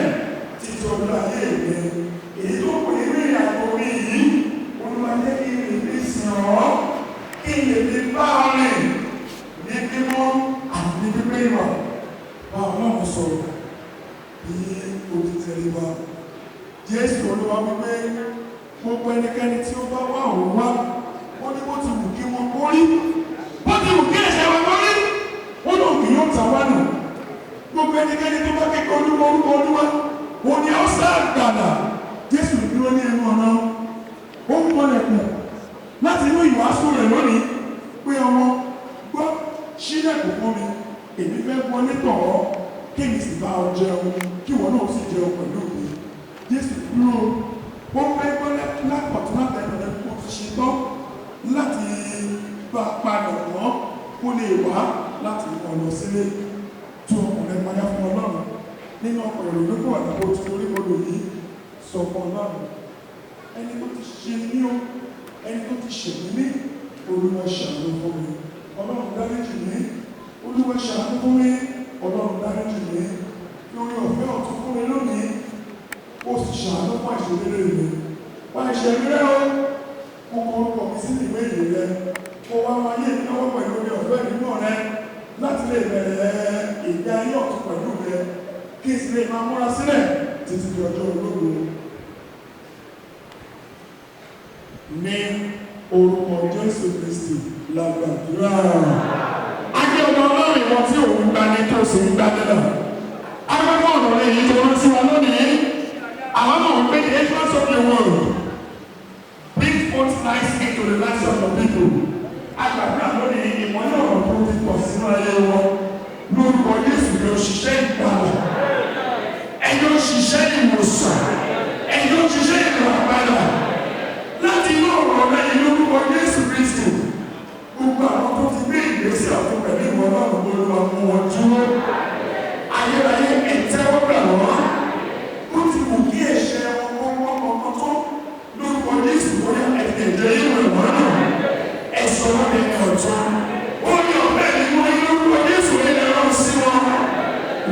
títí ọdún ayé mi. Èyí tó kù nínú ìrìnàjò mi yìí, Olúwa jẹ́ kí n lè fi sìn ọ́, kí n lè fi bá ọ rìn ní mímọ́ àti ní pípé ìwà. Bá Ọlọ́run sọ̀rọ̀ bí o ti tẹríba. Jésù Olúwa wípé gbogbo ẹnikẹ́ni tí ó bá wá òun wá, ó ní bó ti wù kí wọn kó rí, bó ti wù kí ẹ̀ṣẹ̀ wọn kó rí, ó lóun kì yóò ta wá nù. Gbogbo ẹnikẹ́ni tó bá kékeré Olúwa orúkọ Olúwa, òun ni ó sá àgbàlà. Jésù dúró ní ẹnu ọ̀nà, ó ń kọlẹ̀kùn láti inú ìwàásù rẹ̀ lónìí pé ọmọ gbọ́ ṣílẹ̀kùn fún mi, èmi fẹ́ wọlé tọ̀ ọ́, kí èmi sì bá ọ jẹun, kí ìwọ náà sì jẹun pẹ̀lú mi. Jésù dúró, ó fẹ́ gbọ́ lápọ̀tún látẹnu rẹ̀ kó ti ṣe tán láti bá padà mọ́ kó lè wá láti mú ọ lọ sílé. Tú ọkàn rẹ payá fún Ọlọ́run nínú ọkọ̀ ìrònú kò àdàbò tí orí kodò yìí, sọ fún Ọlọ́run ẹni tó ti ṣe mí o, ẹni tó ti ṣe mí ní, Olúwa ṣàánú fún mi, Ọlọ́run dáríjì mí, Olúwa ṣàánú fún mi, Ọlọ́run dáríjì mí, lórí ọ̀fẹ́ ọ̀tún fún mi lónìí, ó sì ṣàánú fún àìṣedéédé mi. Wá ẹ̀ṣẹ̀ mi rẹ́ o, mo kọ orúkọ mi sínú ìwé ìyè rẹ, kó wá máa yé mi lọ́wọ́ pẹ̀lú orí ọ̀fẹ́ nínú rẹ láti lè bẹ̀rẹ̀ ìgbé ayé ọ̀tún pẹ̀lú rẹ, kí n sì lè máa múra sílẹ̀ títí di ọjọ́ ológo. Ní orúkọ Jésù Kristi la gbàdúrà. Ajé ọmọ Ọlọ́run ìwọ tí òun gbani tó sì ń gbani náà. Agbẹ́fọ́ ọ̀nà rẹ̀ yìí tó rán sí wa lónìí. Àwọn ọmọ wípé the entrance of the world bring forth light into the lives of the people. Agbàdúrà lónìí ìmọ́lẹ̀ ọ̀rọ̀ tó ti pọ̀ sínú ayé wọn. Lórúkọ Jésù ni òṣìṣẹ́ ìgbàlà. Ẹni òṣìṣẹ́ ìwòsàn. Ẹni òṣìṣẹ́ ìràpadà. Láti inú ọ̀rọ̀ rẹ̀ yìí lórúkọ Jésù Kristi. Gbogbo àwọn tó ti gbé ìgbésẹ̀ ọ̀tún pẹ̀lú ìwọ náà Olúwa mú wọn dúró. Ayérayé ẹ̀tẹ́wọ́gbà wọ́n. Ó ti wù kí ẹ̀ṣẹ̀ wọn wọ́n ọkọ̀ tó lórúkọ Jésù lórí ẹ̀jẹ̀ yìí wẹ̀ wọ́n nù. Ẹ̀sọ́ wọn ní ọ̀tún. Ó ní ọ̀fẹ́ mi wọ́n yí lórúkọ Jésù ní ẹ̀rọ sí wọn.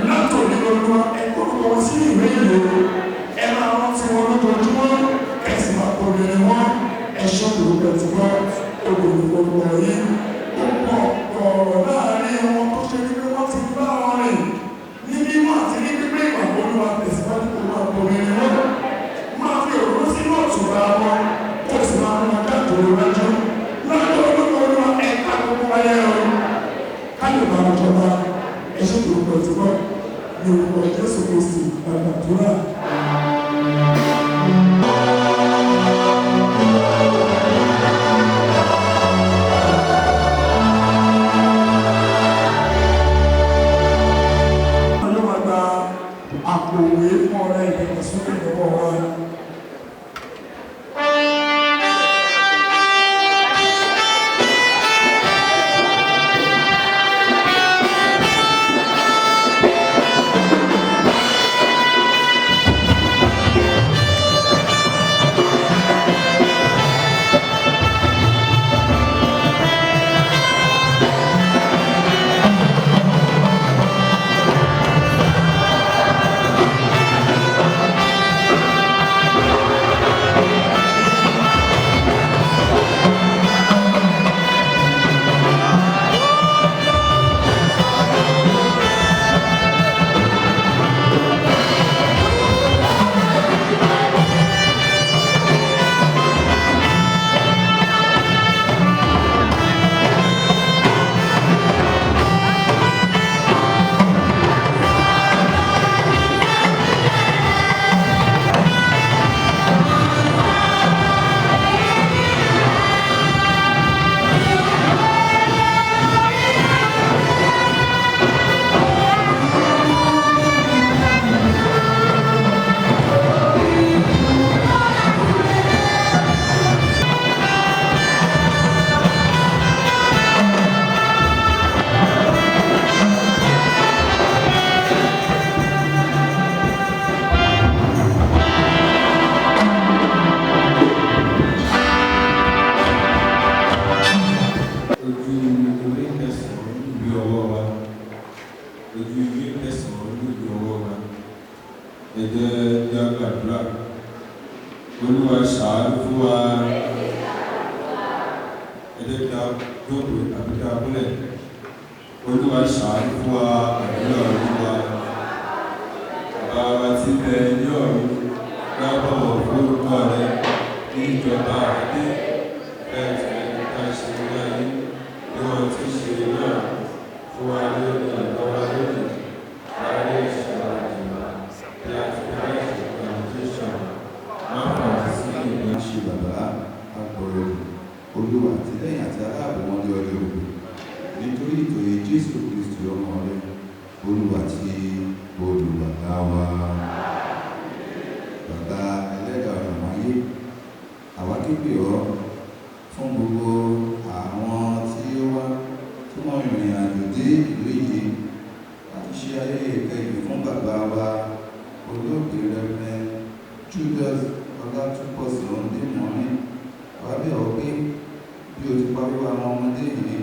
Látòní lórúkọ ẹ̀kọ́ orúkọ wọn sí ìwé ìlú. Ẹ máa rántí wọn lójoojúmọ́. Kẹ̀sì máa kọrin wọn. Ẹ̀ṣọ́ lórúkọ ti wá. Olùkọ́ yìí. Ó pọ̀ ọ̀rọ̀ láàárín wọn tó ṣe wípé wọ́n ti bá wọn rìn ní mímọ́ àti ní pípé ìwà Olúwa tẹ̀síwájú kó máa bomi wọn. Máa fi òróró sínú ọ̀túnba wọn kó sì máa mú wọn káàkiri wájú. Lọ́dọ̀ olúkọ Olúwa ẹ̀ka gbogbo wáyé o. Káyọ̀ bá wọn jọba ẹ̀ṣẹ́ lórúkọ ti wá ní orúkọ Jésù Kristi àgbàdúrà. Yóò máa gba àpò òwe fún ọ̀rẹ́ ìdàgbàsókè lọ́wọ́ wa. Olúwa ṣàánú fún wa. Ẹ jẹ́ kí a jókòó tàbí kí a kúnlẹ̀. Olúwa ṣàánú fún wa, àdúrà Olúwa. Bàbá wa tí ń bẹ ní ọ̀run, kí a bọ̀wọ̀ fún orúkọ rẹ ní ìjọba rẹ dé. Bẹ́ẹ̀ tí ẹni ká ṣe ní ayé, bí wọ́n ti ṣe ní ọ̀run. Fún wa lórí àgbà wa lónìí, dárí ẹ̀ṣẹ̀ wa jì wá, bí a ti dárí ẹ̀ṣẹ̀ jì àwọn tí ó ṣẹ̀ wá. Má fà wá sí ìdánwò. Ṣe bàbá agbọ̀rọ̀ Olúwa àtìlẹ́yìn àti aláàbò wọn ní ọjọ́ gbogbo nítorí ìtòyè Jésù Kristi ọmọ rẹ Olúwa àti olùgbàlà wa. Bàbá ẹlẹ́dàá ọ̀nà ayé, àwa képe ọ́ fún gbogbo àwọn tí ó wá tí wọ́n rìnrìn àjò dé ìlú yìí láti ṣe ayẹyẹ ìkẹyìn fún bàbá wa olóògbé Reverend Julius Ọlátúnbọ̀sún Démọ́rin. Àwa bẹ̀ ọ́ pé bí o ti pa wíwá àwọn ọmọdé yìí,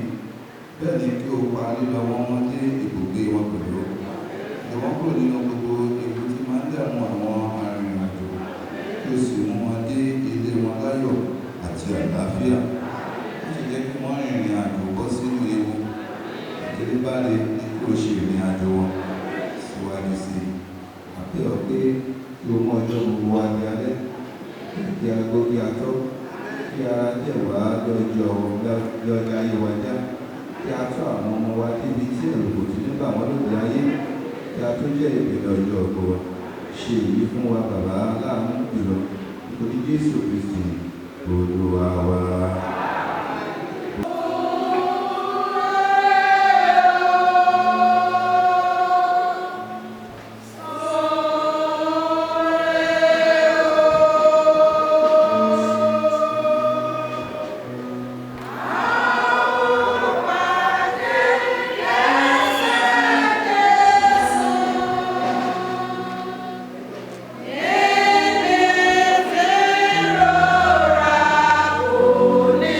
bẹ́ẹ̀ ni kí o pa lílọ wọn ọmọdé ibùgbé wọn pẹ̀lú. Yọ wọ́n kúrò nínú gbogbo ewu tí máa ń dààmú àwọn arìnrìn-àjò, kí o sì mú wọn dé ilé wọn láyọ̀ àti àlàáfíà. Má ṣe jẹ́ kí wọ́n rìnrìn àjò bọ́ sínú ewu. Àdélébáre ni kí o ṣe ìrìn àjò wọn síwájú sí i. A bẹ̀ ọ́ pé kí o mú ọjọ́ gbogbo wa di alẹ́, kí a gbó kí a tọ́, kí ara dẹ̀ wá lọ́jọ́ lọ́jọ́ ayé wa já, kí a tọ́ àwọn ọmọ wa débi tí ẹ̀rù kò ti ní bà wọ́n lóde ayé, kí a tó jẹ́ ìpìlẹ̀ ọjọ́ ògo wa. Ṣe èyí fún wa bàbá láàánú jùlọ, nítorí Jésù Kristi Olúwa wa. Ní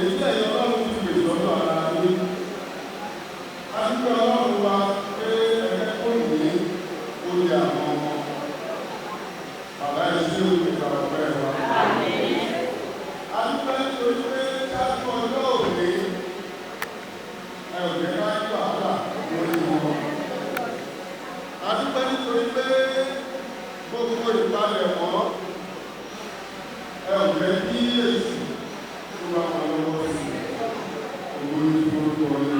Èyí tí ẹ̀yin Ọlọ́run ti pè lọ́dọ̀ ara yín. A dúpẹ́ Ọlọ́run wa pé ẹgbẹ́ kò ní oyè àwọn ọmọ. Bàbá ẹ ṣé o, ìgbà ọpẹ́ wa. A dúpẹ́ nítorí pé ṣáájú ọjọ́ òní, ẹ ò jẹ́ ká ní wàhálà lórí wọn. A dúpẹ́ nítorí pé gbogbo ìpalẹ̀mọ́, ẹ ò jẹ́ kí èṣù tó bá wọn lọ́wọ́ sí ògo ní orúkọ yìí.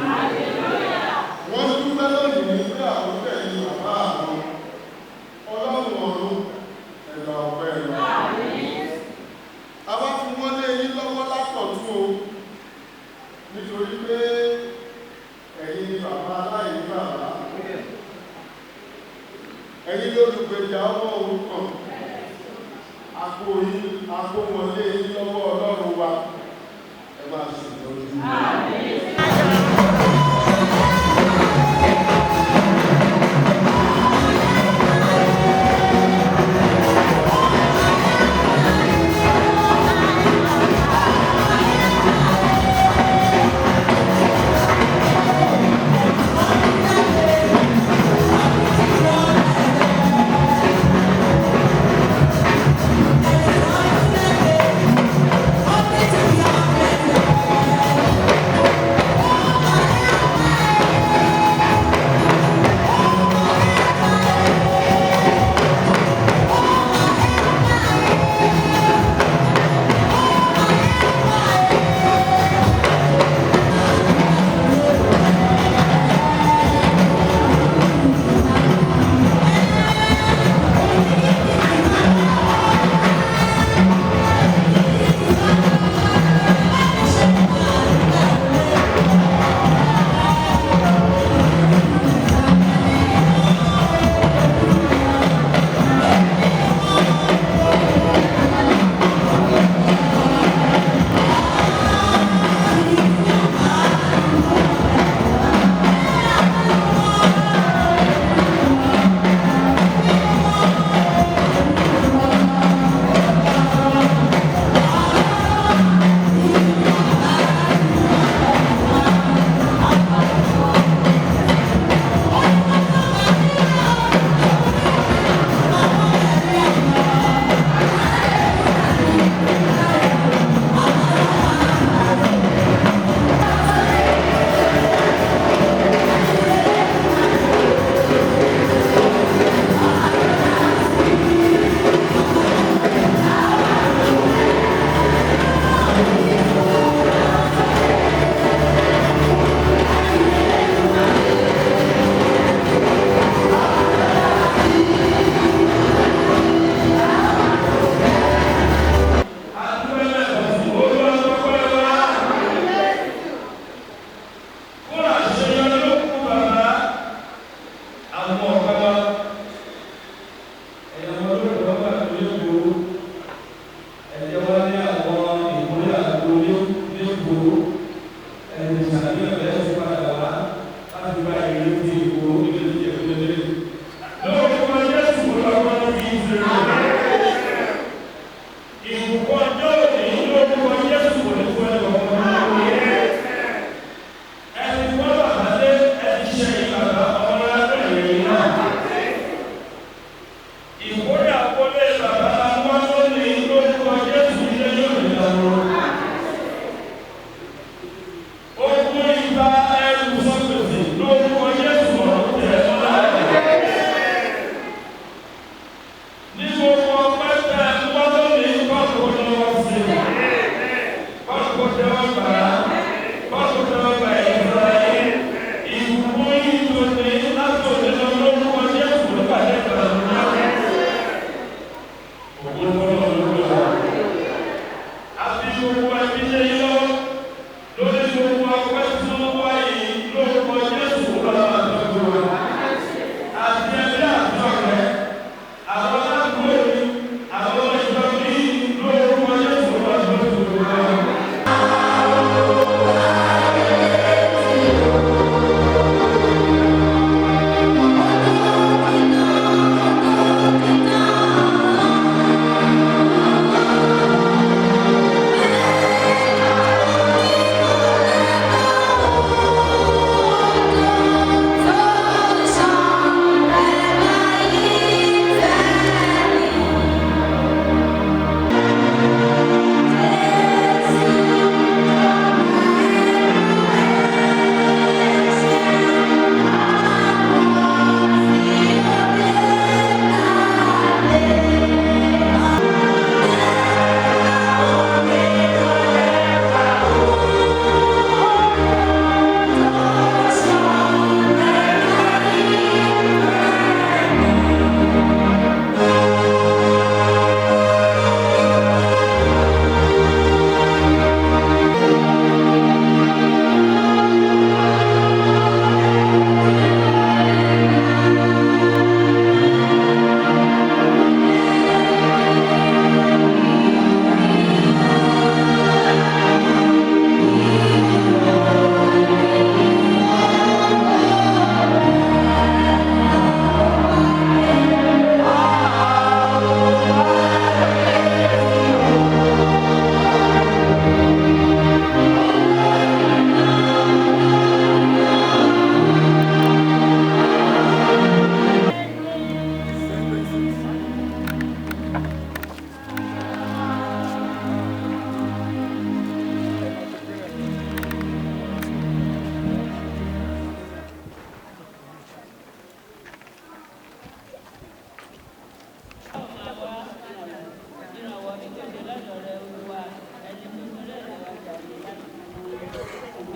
Wọ́n dúpẹ́ lónìí nígbà àwọn tẹ̀lé bàbá àwọn Ọlọ́run ọ̀run ẹ̀gbà ọ̀pẹ́ ẹ̀gbà. A wá fi wọ́n lé yín lọ́wọ́ lápọ̀tún o, nítorí pé ẹ̀yin ni bàbá aláìní bàbá. Ẹ̀yin lólùgbèjà ọmọ òrukàn. Àpò yín, àpò wọn lé yín lọ́wọ́ Ọlọ́run wa. Ẹ máa ṣètọ́jú. Thank you.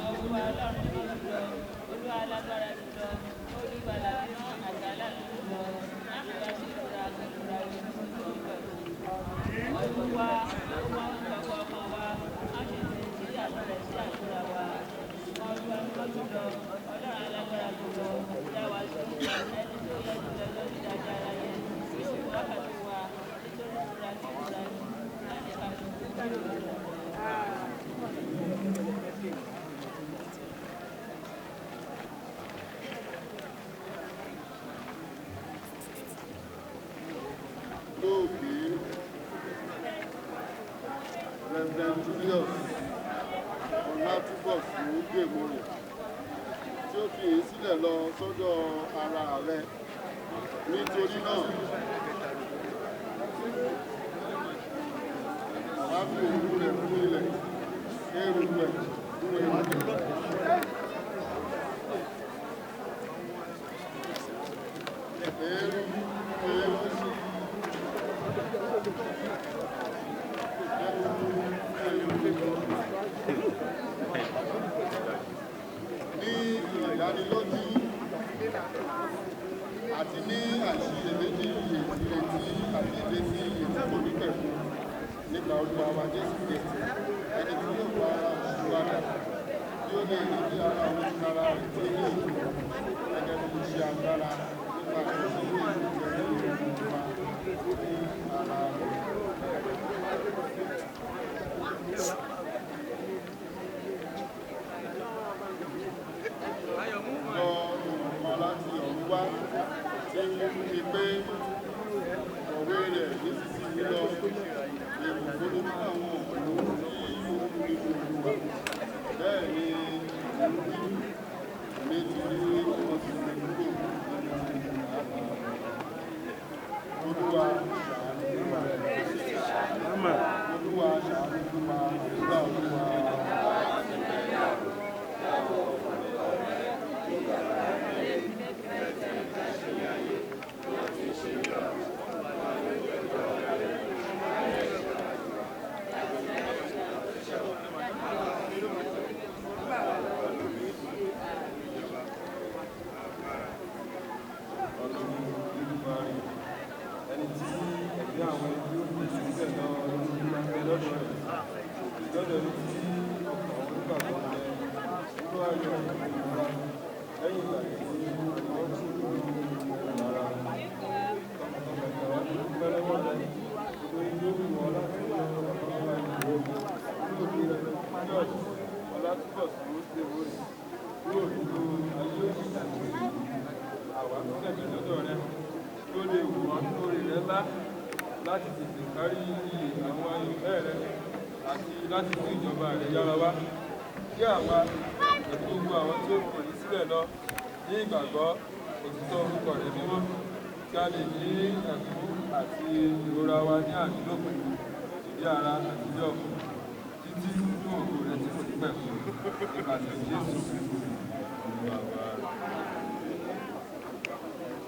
Olúwa Ọlọ́run mímọ́ jùlọ, Olúwa alágbára jùlọ, olùgbàlà mímọ́ àti aláàánú jùlọ, má fi wá sí ìtura sí ìtura ojú pẹ̀lú. Olúwa, ó máa ń gbàgbọ́ ọkàn wa, má ṣe tẹ̀sí àánú rẹ̀ sí àdúrà wa. Ṣùgbọ́n Olúwa mímọ́ jùlọ, Ọlọ́run alágbára jùlọ, dá wa sí ẹni tó yẹ jùlọ lórí ìdájọ́ aráyé, yóò fún wákàtí wa nítorí ìtura sí ìtura yìí, láti ká fi Olóògbé Reverend Julius Ọlátúbọ̀sún Dèmọrè tí ó fi èyí sílẹ̀ lọ sọ́dọ̀ ara rẹ̀. Nítorí náà, àwa fi òkú rẹ̀ fún ilẹ̀, erùpẹ̀ fún erùpẹ̀. Eérú fún eérú. Ní ìdánilójú àti ní àìṣiyèméjì iye ìrètí àti ìrètí iye tí kò ní pẹ̀kun nípa Olúwa wa Jésù Kristi, ẹni tí yóò pa ara òṣìṣẹ́ wa dà kí ó lè rí bí ara òun tìkára rẹ̀ tí ó ní ìtumọ̀ gẹ́gẹ́ bí iṣẹ́ agbára nípa ìrètí iye ìrètí wa ní ara rẹ̀. Lọ olùkọ́ láti ọ̀run wá tí ń wí fún mi pé kọ̀wé rẹ̀ nísinsìnyí lọ, ìbùkún ni fún àwọn òkú tí ó kú nínú Olúwa. Bẹ́ẹ̀ ni òun wí, nítorí wọ́n ti mú kúrò nínú àlá. Olúwa ṣàánú fún wa. Olúwa ṣàánú fún wa. Àdúrà Olúwa. Ọlọ́run Olódùmarè, ẹni tí ẹ̀mí àwọn ẹni tí ó fi sílẹ̀ lọ Olúwa ń bẹ lọ́dọ̀ rẹ̀, lọ́dọ̀ ẹni tí ọkàn onígbàgbọ́ ń bẹ nínú ayọ̀ ìrora lẹ́yìn ìgbà tí wọ́n kú nínú ìlara. Tọkàntọkàn ni àwa ti dúpẹ́ lọ́wọ́ rẹ nítorí tí ó wù ọ́ láti mú bàbá wa ìlú olóògbé rẹ̀ Julius Ọlátúbọ̀sún Dèmọrè kúrò nínú ayé òṣì àti òṣì. Àwa ń bẹ̀bẹ̀ lọ́dọ̀ rẹ kí ó lè wù ọ́ nínú oore rẹ ńlá láti tètè kárí iye àwọn àyànfẹ́ rẹ àti láti mú ìjọba rẹ yára wá. Kí àwa àti gbogbo àwọn tí ó fi wọ̀nyí sílẹ̀ lọ ní ìgbàgbọ́ òtítọ́ orúkọ rẹ mímọ́, kí a lè ní ẹ̀kún àti ìrora wa ní àdúlópin ìdí ara àti ilé ọkàn títí fún ògo rẹ tí kò ní pẹ̀kun nípasẹ̀ Jésù Kristi Olúwa wa.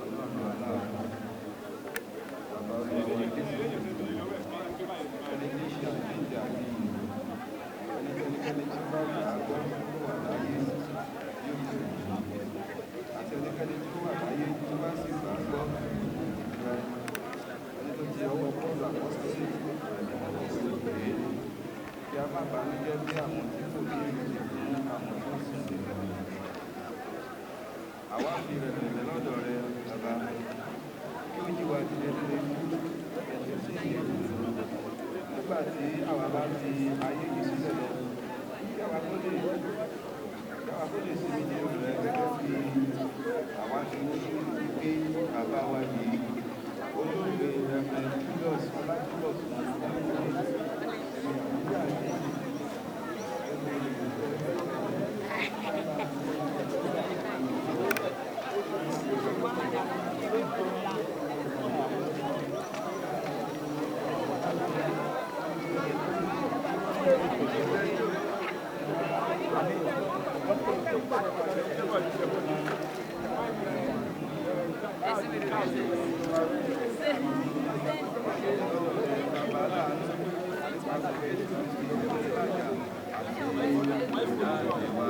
Ọlọ́run aláàánú, bàbá Olúwa wa Jésù Kristi, ẹni tí í ṣe àjíǹde àti ìyè, ẹni tí ẹnikẹ́ni tí ó bá gbà á gbọ́ tó wà láyé yóò sì yè, àti ẹnikẹ́ni tí ó wà láyé tó bá sì gbà á gbọ́ rẹ, ẹni tó ti ọwọ́ Pọ́ọ̀lù àpọ́sítélì rẹ̀ pé kí a má banújẹ́ bí àwọn tí kò ní ìrètí fún àwọn tó sùn nínú ìyè. Àwa fi ìrẹ̀lẹ̀ lọ́dọ̀ rẹ, bàbá, kí ó jí wa dìde nínú ikú ẹ̀jẹ̀ sí ìyè nígbà tí àwa bá fi ayé yìí sílẹ̀ lọ, kí àwa kó lè kí àwa kó lè sinmi nínú rẹ gẹ́gẹ́ bí àwa ti ní wípé bàbá wa yìí olóògbé Reverend Julius Ọlátúbọ̀sún Dèmọrè, ẹni àbúrò àti bàbá aláàánú nípasẹ̀ Jésù Kristi, ẹni tí ó lájà àti Olúwa.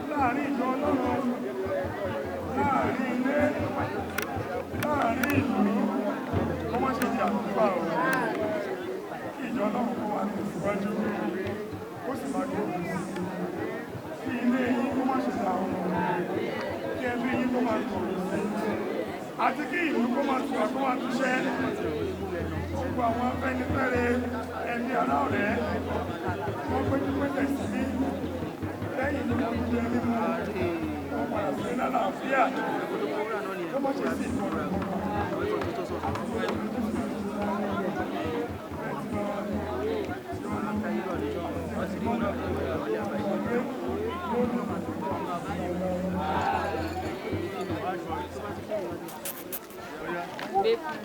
Láàrin ìjọ Ọlọ́run, láàrin ilé, láàrin ìlú, kó má ṣe di àkóbá o. Kí ìjọ Ọlọ́run kó máa tẹ̀síwájú, kó sì máa gbòòrò sí i. Kí ilé yín kó má ṣe dàrú, kí ẹbí yín kó máa gbòòrò sí i. Àti kí ìlú kó máa tùwà kó máa túṣẹ́. Gbogbo àwọn afẹ́nifẹ́re, ẹbí ará ọ̀rẹ́, wọ́n péjú pésẹ̀ sí lẹ́yìn tó kú jẹ nínú wọn padà sí lálàáfíà tó má ṣe sí ìkọlù Thank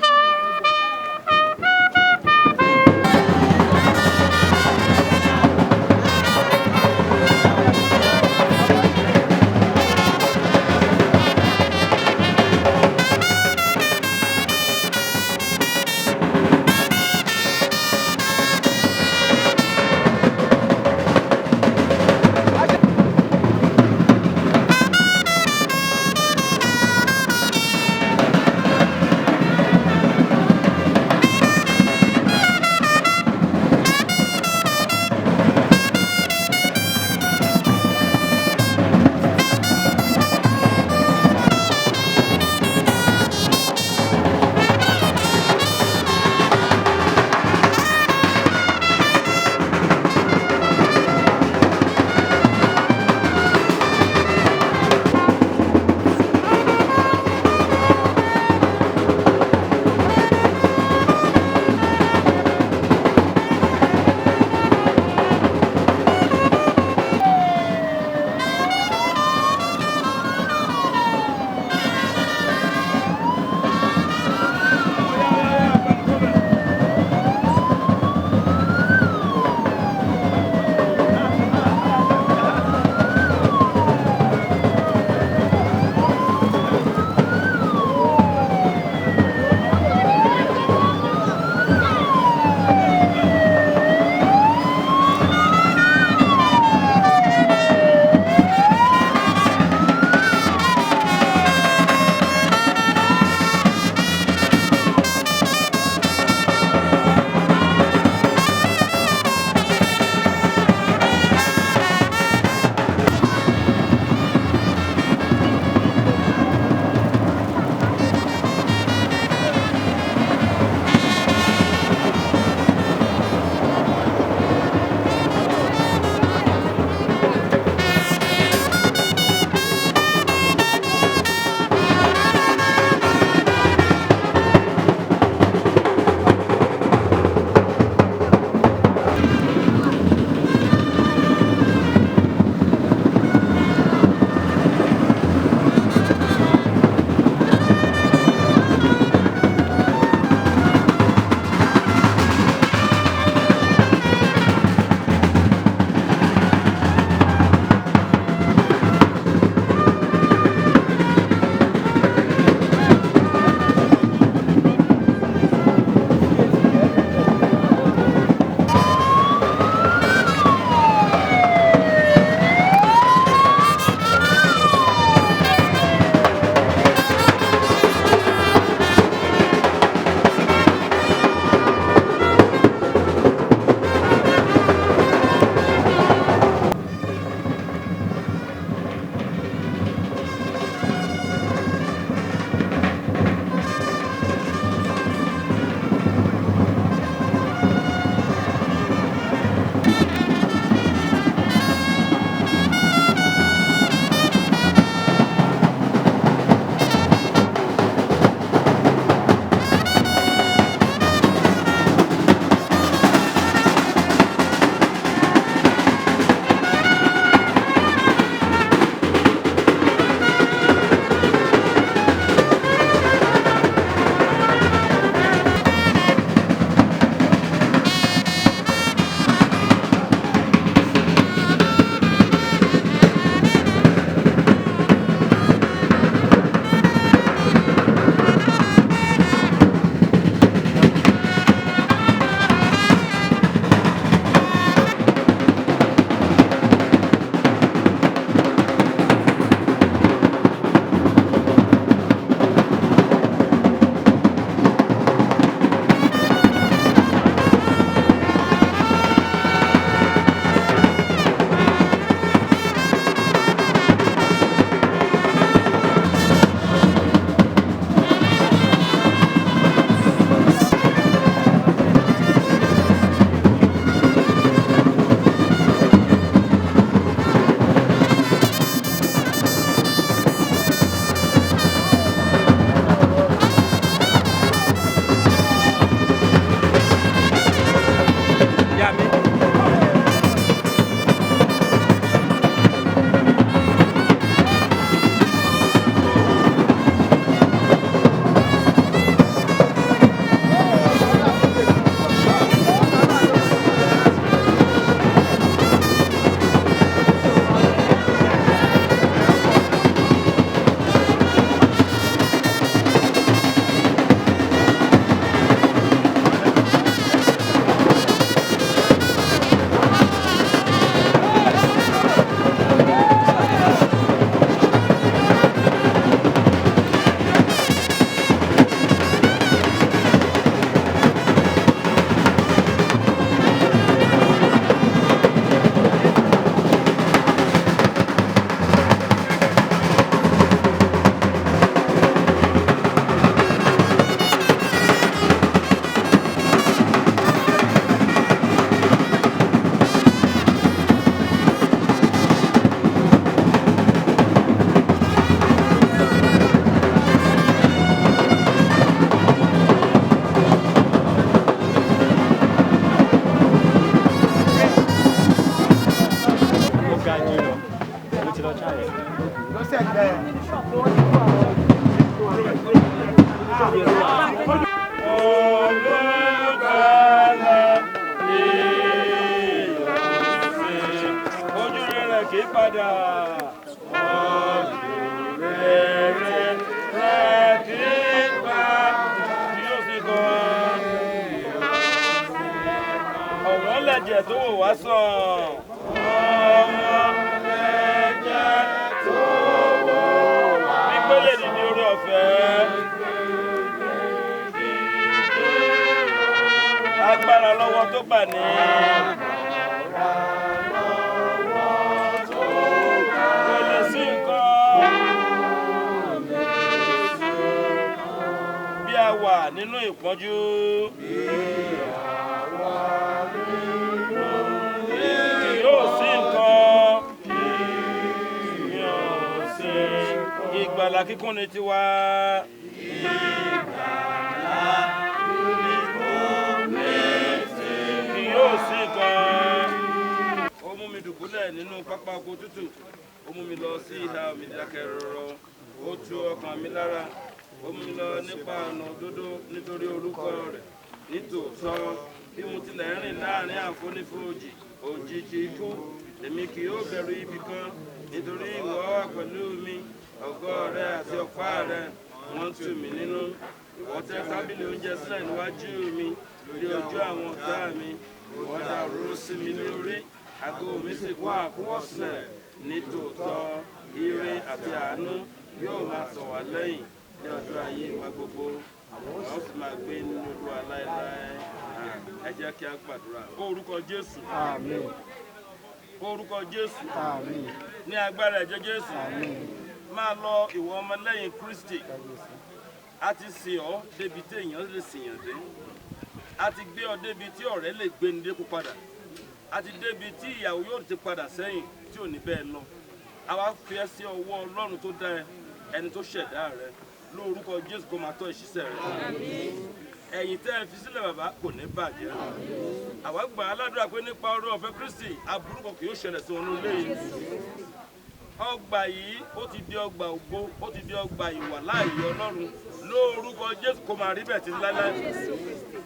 wá sàn. Ọmọ ẹ̀jẹ̀ tó wò wá. Ìpele dìde orí ọ̀fẹ́. Agbára lọ́wọ́ tó gbà ní. Kò lè sí nǹkan. Bí a wà nínú ìpọ́njú. Kì yóò sí nǹkan. Kì yóò sí. Ìgbàlà kíkún ni tiwa. Kì yóò sí nǹkan. Ó mú mi dùbúlẹ̀ nínú pápá oko tútù. Ó mú mi lọ sí ìhà omi dákẹ́ rọ́rọ́. Ó tu ọkàn mi lára. Ó mú mi lọ nípa ọ̀nà òdodo nítorí orúkọ rẹ̀. Nítòótọ́, bí mo tilẹ̀ ń rìn láàrin àfonífojì, òjijì ikú, èmi kì yóò bẹ̀rù ibi kan, nítorí ìwọ wà pẹ̀lú mi, ọ̀gọ́ rẹ àti ọ̀pá rẹ, wọ́n tù mí nínú. Ìwọ tẹ́ tábìlì oúnjẹ sílẹ̀ níwájú mi, ní ojú àwọn ọ̀tá mi. Ìwọ dà òróró sí mi lórí, ago mi sì kún àkúnwọ́ sílẹ̀. Nítòótọ́, ire àti àánú yóò máa tọ̀ wá lẹ́yìn ní ọjọ́ ayé wa gbogbo. Àwa ó sì máa gbé nínú Olúwa láéláé. Ẹ jẹ́ kí a gbàdúrà. Orúkọ Jésù. Orúkọ Jésù. Ní agbára ẹ̀jẹ̀ Jésù. Máa lọ ìwọ ọmọlẹ́yìn Kristi. A ti sìn ọ́ débi tí èèyàn lè sìyàn dé. A ti gbé ọ débi tí ọ̀rẹ́ lè gbé ní dẹ́kun padà. A ti débi tí ìyàwó yóò ti padà sẹ́yìn tí ò ní bẹ́ẹ̀ lọ. Àwa fi ẹ́ sí ọwọ́ Ọlọ́run tó dá ẹ, ẹni tó ṣẹ̀dá rẹ. Lórúkọ Jésù kó máa tọ́ ìṣiṣẹ́ rẹ. Ẹ̀yìn tẹ́ ẹ fi sílẹ̀ bàbá kò ní bàjẹ́. Àwa gbà á ládùúrà pé nípa oore ọ̀fẹ́ Kristi, aburú kan kì yóò ṣẹlẹ̀ sí wọn ní ilé yìí. Ọgbà yìí ó ti di ọgbà ògo, ó ti di ọgbà ìwà láàyè Ọlọ́run. Lórúkọ Jésù kó máa rí bẹ́ẹ̀ títí láéláé.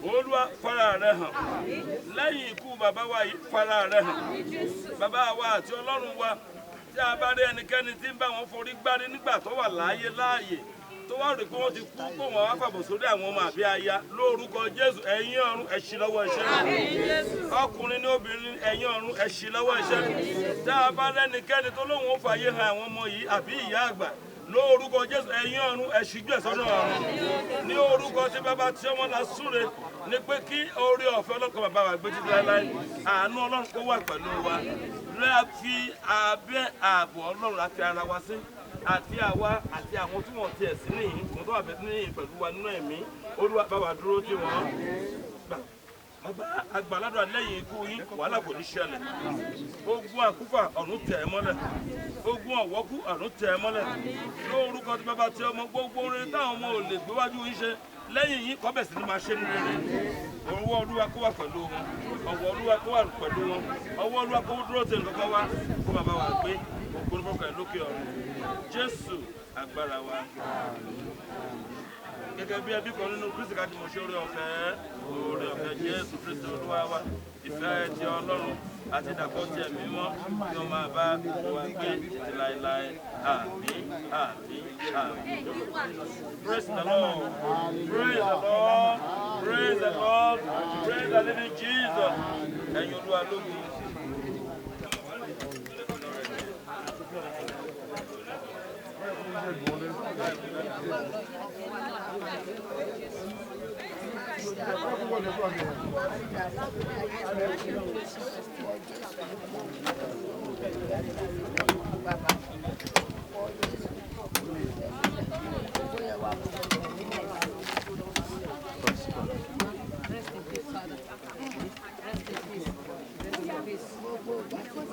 Olúwa fara rẹ hàn. Lẹ́yìn ikú bàbá wa yìí fara rẹ hàn. Bàbá wa àti Ọlọ́run wa, tí a bá rí ẹnikẹ́ni tí ń bá wọn forí gbárí nígbà tó wà láàyè láàyè, tó wá rò pé wọ́n ti kú kó wọn wá fàbọ̀ sórí àwọn ọmọ àbí aya. Lórúkọ Jésù, ẹ̀yin ọ̀run ẹ ṣí lọ́wọ́ iṣẹ́. Ọkùnrin ní obìnrin, ẹ̀yin ọ̀run ẹ ṣí lọ́wọ́ iṣẹ́. Tá a bá rẹ́nikẹ́ni tó lóun ó fàyè hàn àwọn ọmọ yìí àbí ìyá àgbà, lórúkọ Jésù, ẹ̀yin ọ̀run ẹ ṣíjú ẹ̀ sọ́nà ọ̀run. Ní orúkọ tí bàbá tí ọmọ la súre ni pé kí oore ọ̀fẹ́ ọlọ́kọ̀ bàbá wa gbé títí láéláé. Àánú Ọlọ́run kó wà pẹ̀lú wa. Lẹ́yà fi abẹ́ ààbò Ọlọ́run àti ara wa sí, àti àwa àti àwọn tí wọ́n tiẹ̀ sí níyìn, wọ́n tó wà bẹ́ẹ̀ níyìn pẹ̀lú wa nínú ẹ̀mí. Olúwa bá wa dúró tì wọ́n. Bàbá àgbàládùn lẹ́yìn ikú yín, wàhálà kò ní ṣẹlẹ̀. Ogun àkúfà ọ̀run tẹ̀ ẹ́ mọ́lẹ̀. Ogun ọ̀wọ́kú ọ̀run tẹ̀ ẹ́ mọ́lẹ̀. Lórúkọ tí bàbá tí ọmọ, gbogbo orin táwọn ọmọ ò lè gbé wájú yín ṣe lẹ́yìn yín kọ́bẹ̀ sí ni máa ṣe ní rere. Ọwọ́ Olúwa kó wà pẹ̀lú wọn. Ọwọ́ Olúwa kó wà pẹ̀lú wọn. Ọwọ́ Olúwa kó dúró tẹ̀ nǹkan wá kó bàbá wa gbé ògo ní fọ́kàn lókè ọ̀run. Jésù agbára wa. Gẹ́gẹ́ bí ẹbí kan nínú Kristi ká jùmọ̀ ṣe oore ọ̀fẹ́ Jésù Kristi Olúwa wa, ìfẹ́ ti Ọlọ́run àti ìdàpọ̀ ti Ẹ̀mí mímọ́ kí wọ́n máa bá wa gbé títí láéláé. Àmín, àmín, àmín. Praise the Lord. Praise the Lord. Praise the Lord. Praise the living Jesus. Ẹ̀yin Olúwa lógo. Rest in peace, Father. Rest in peace. Rest in peace.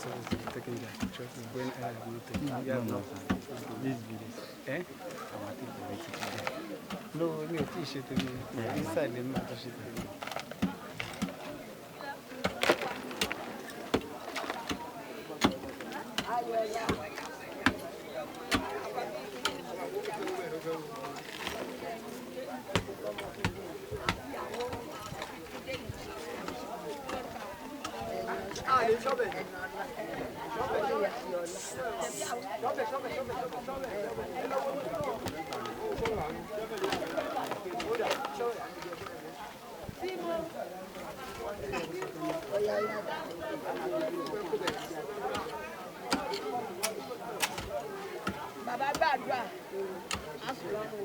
Supposed to be taking their pictures when I have not taken. No, You have no, not. sir. This village. Eh? Àwọn àti ìbẹ̀rẹ̀ ti kọjá. No, mi ò tí ì ṣe tèmi. Inside lèmi máa tó ṣe tèmi. Bàbá gbàdúrà á sùn lọ́rùn.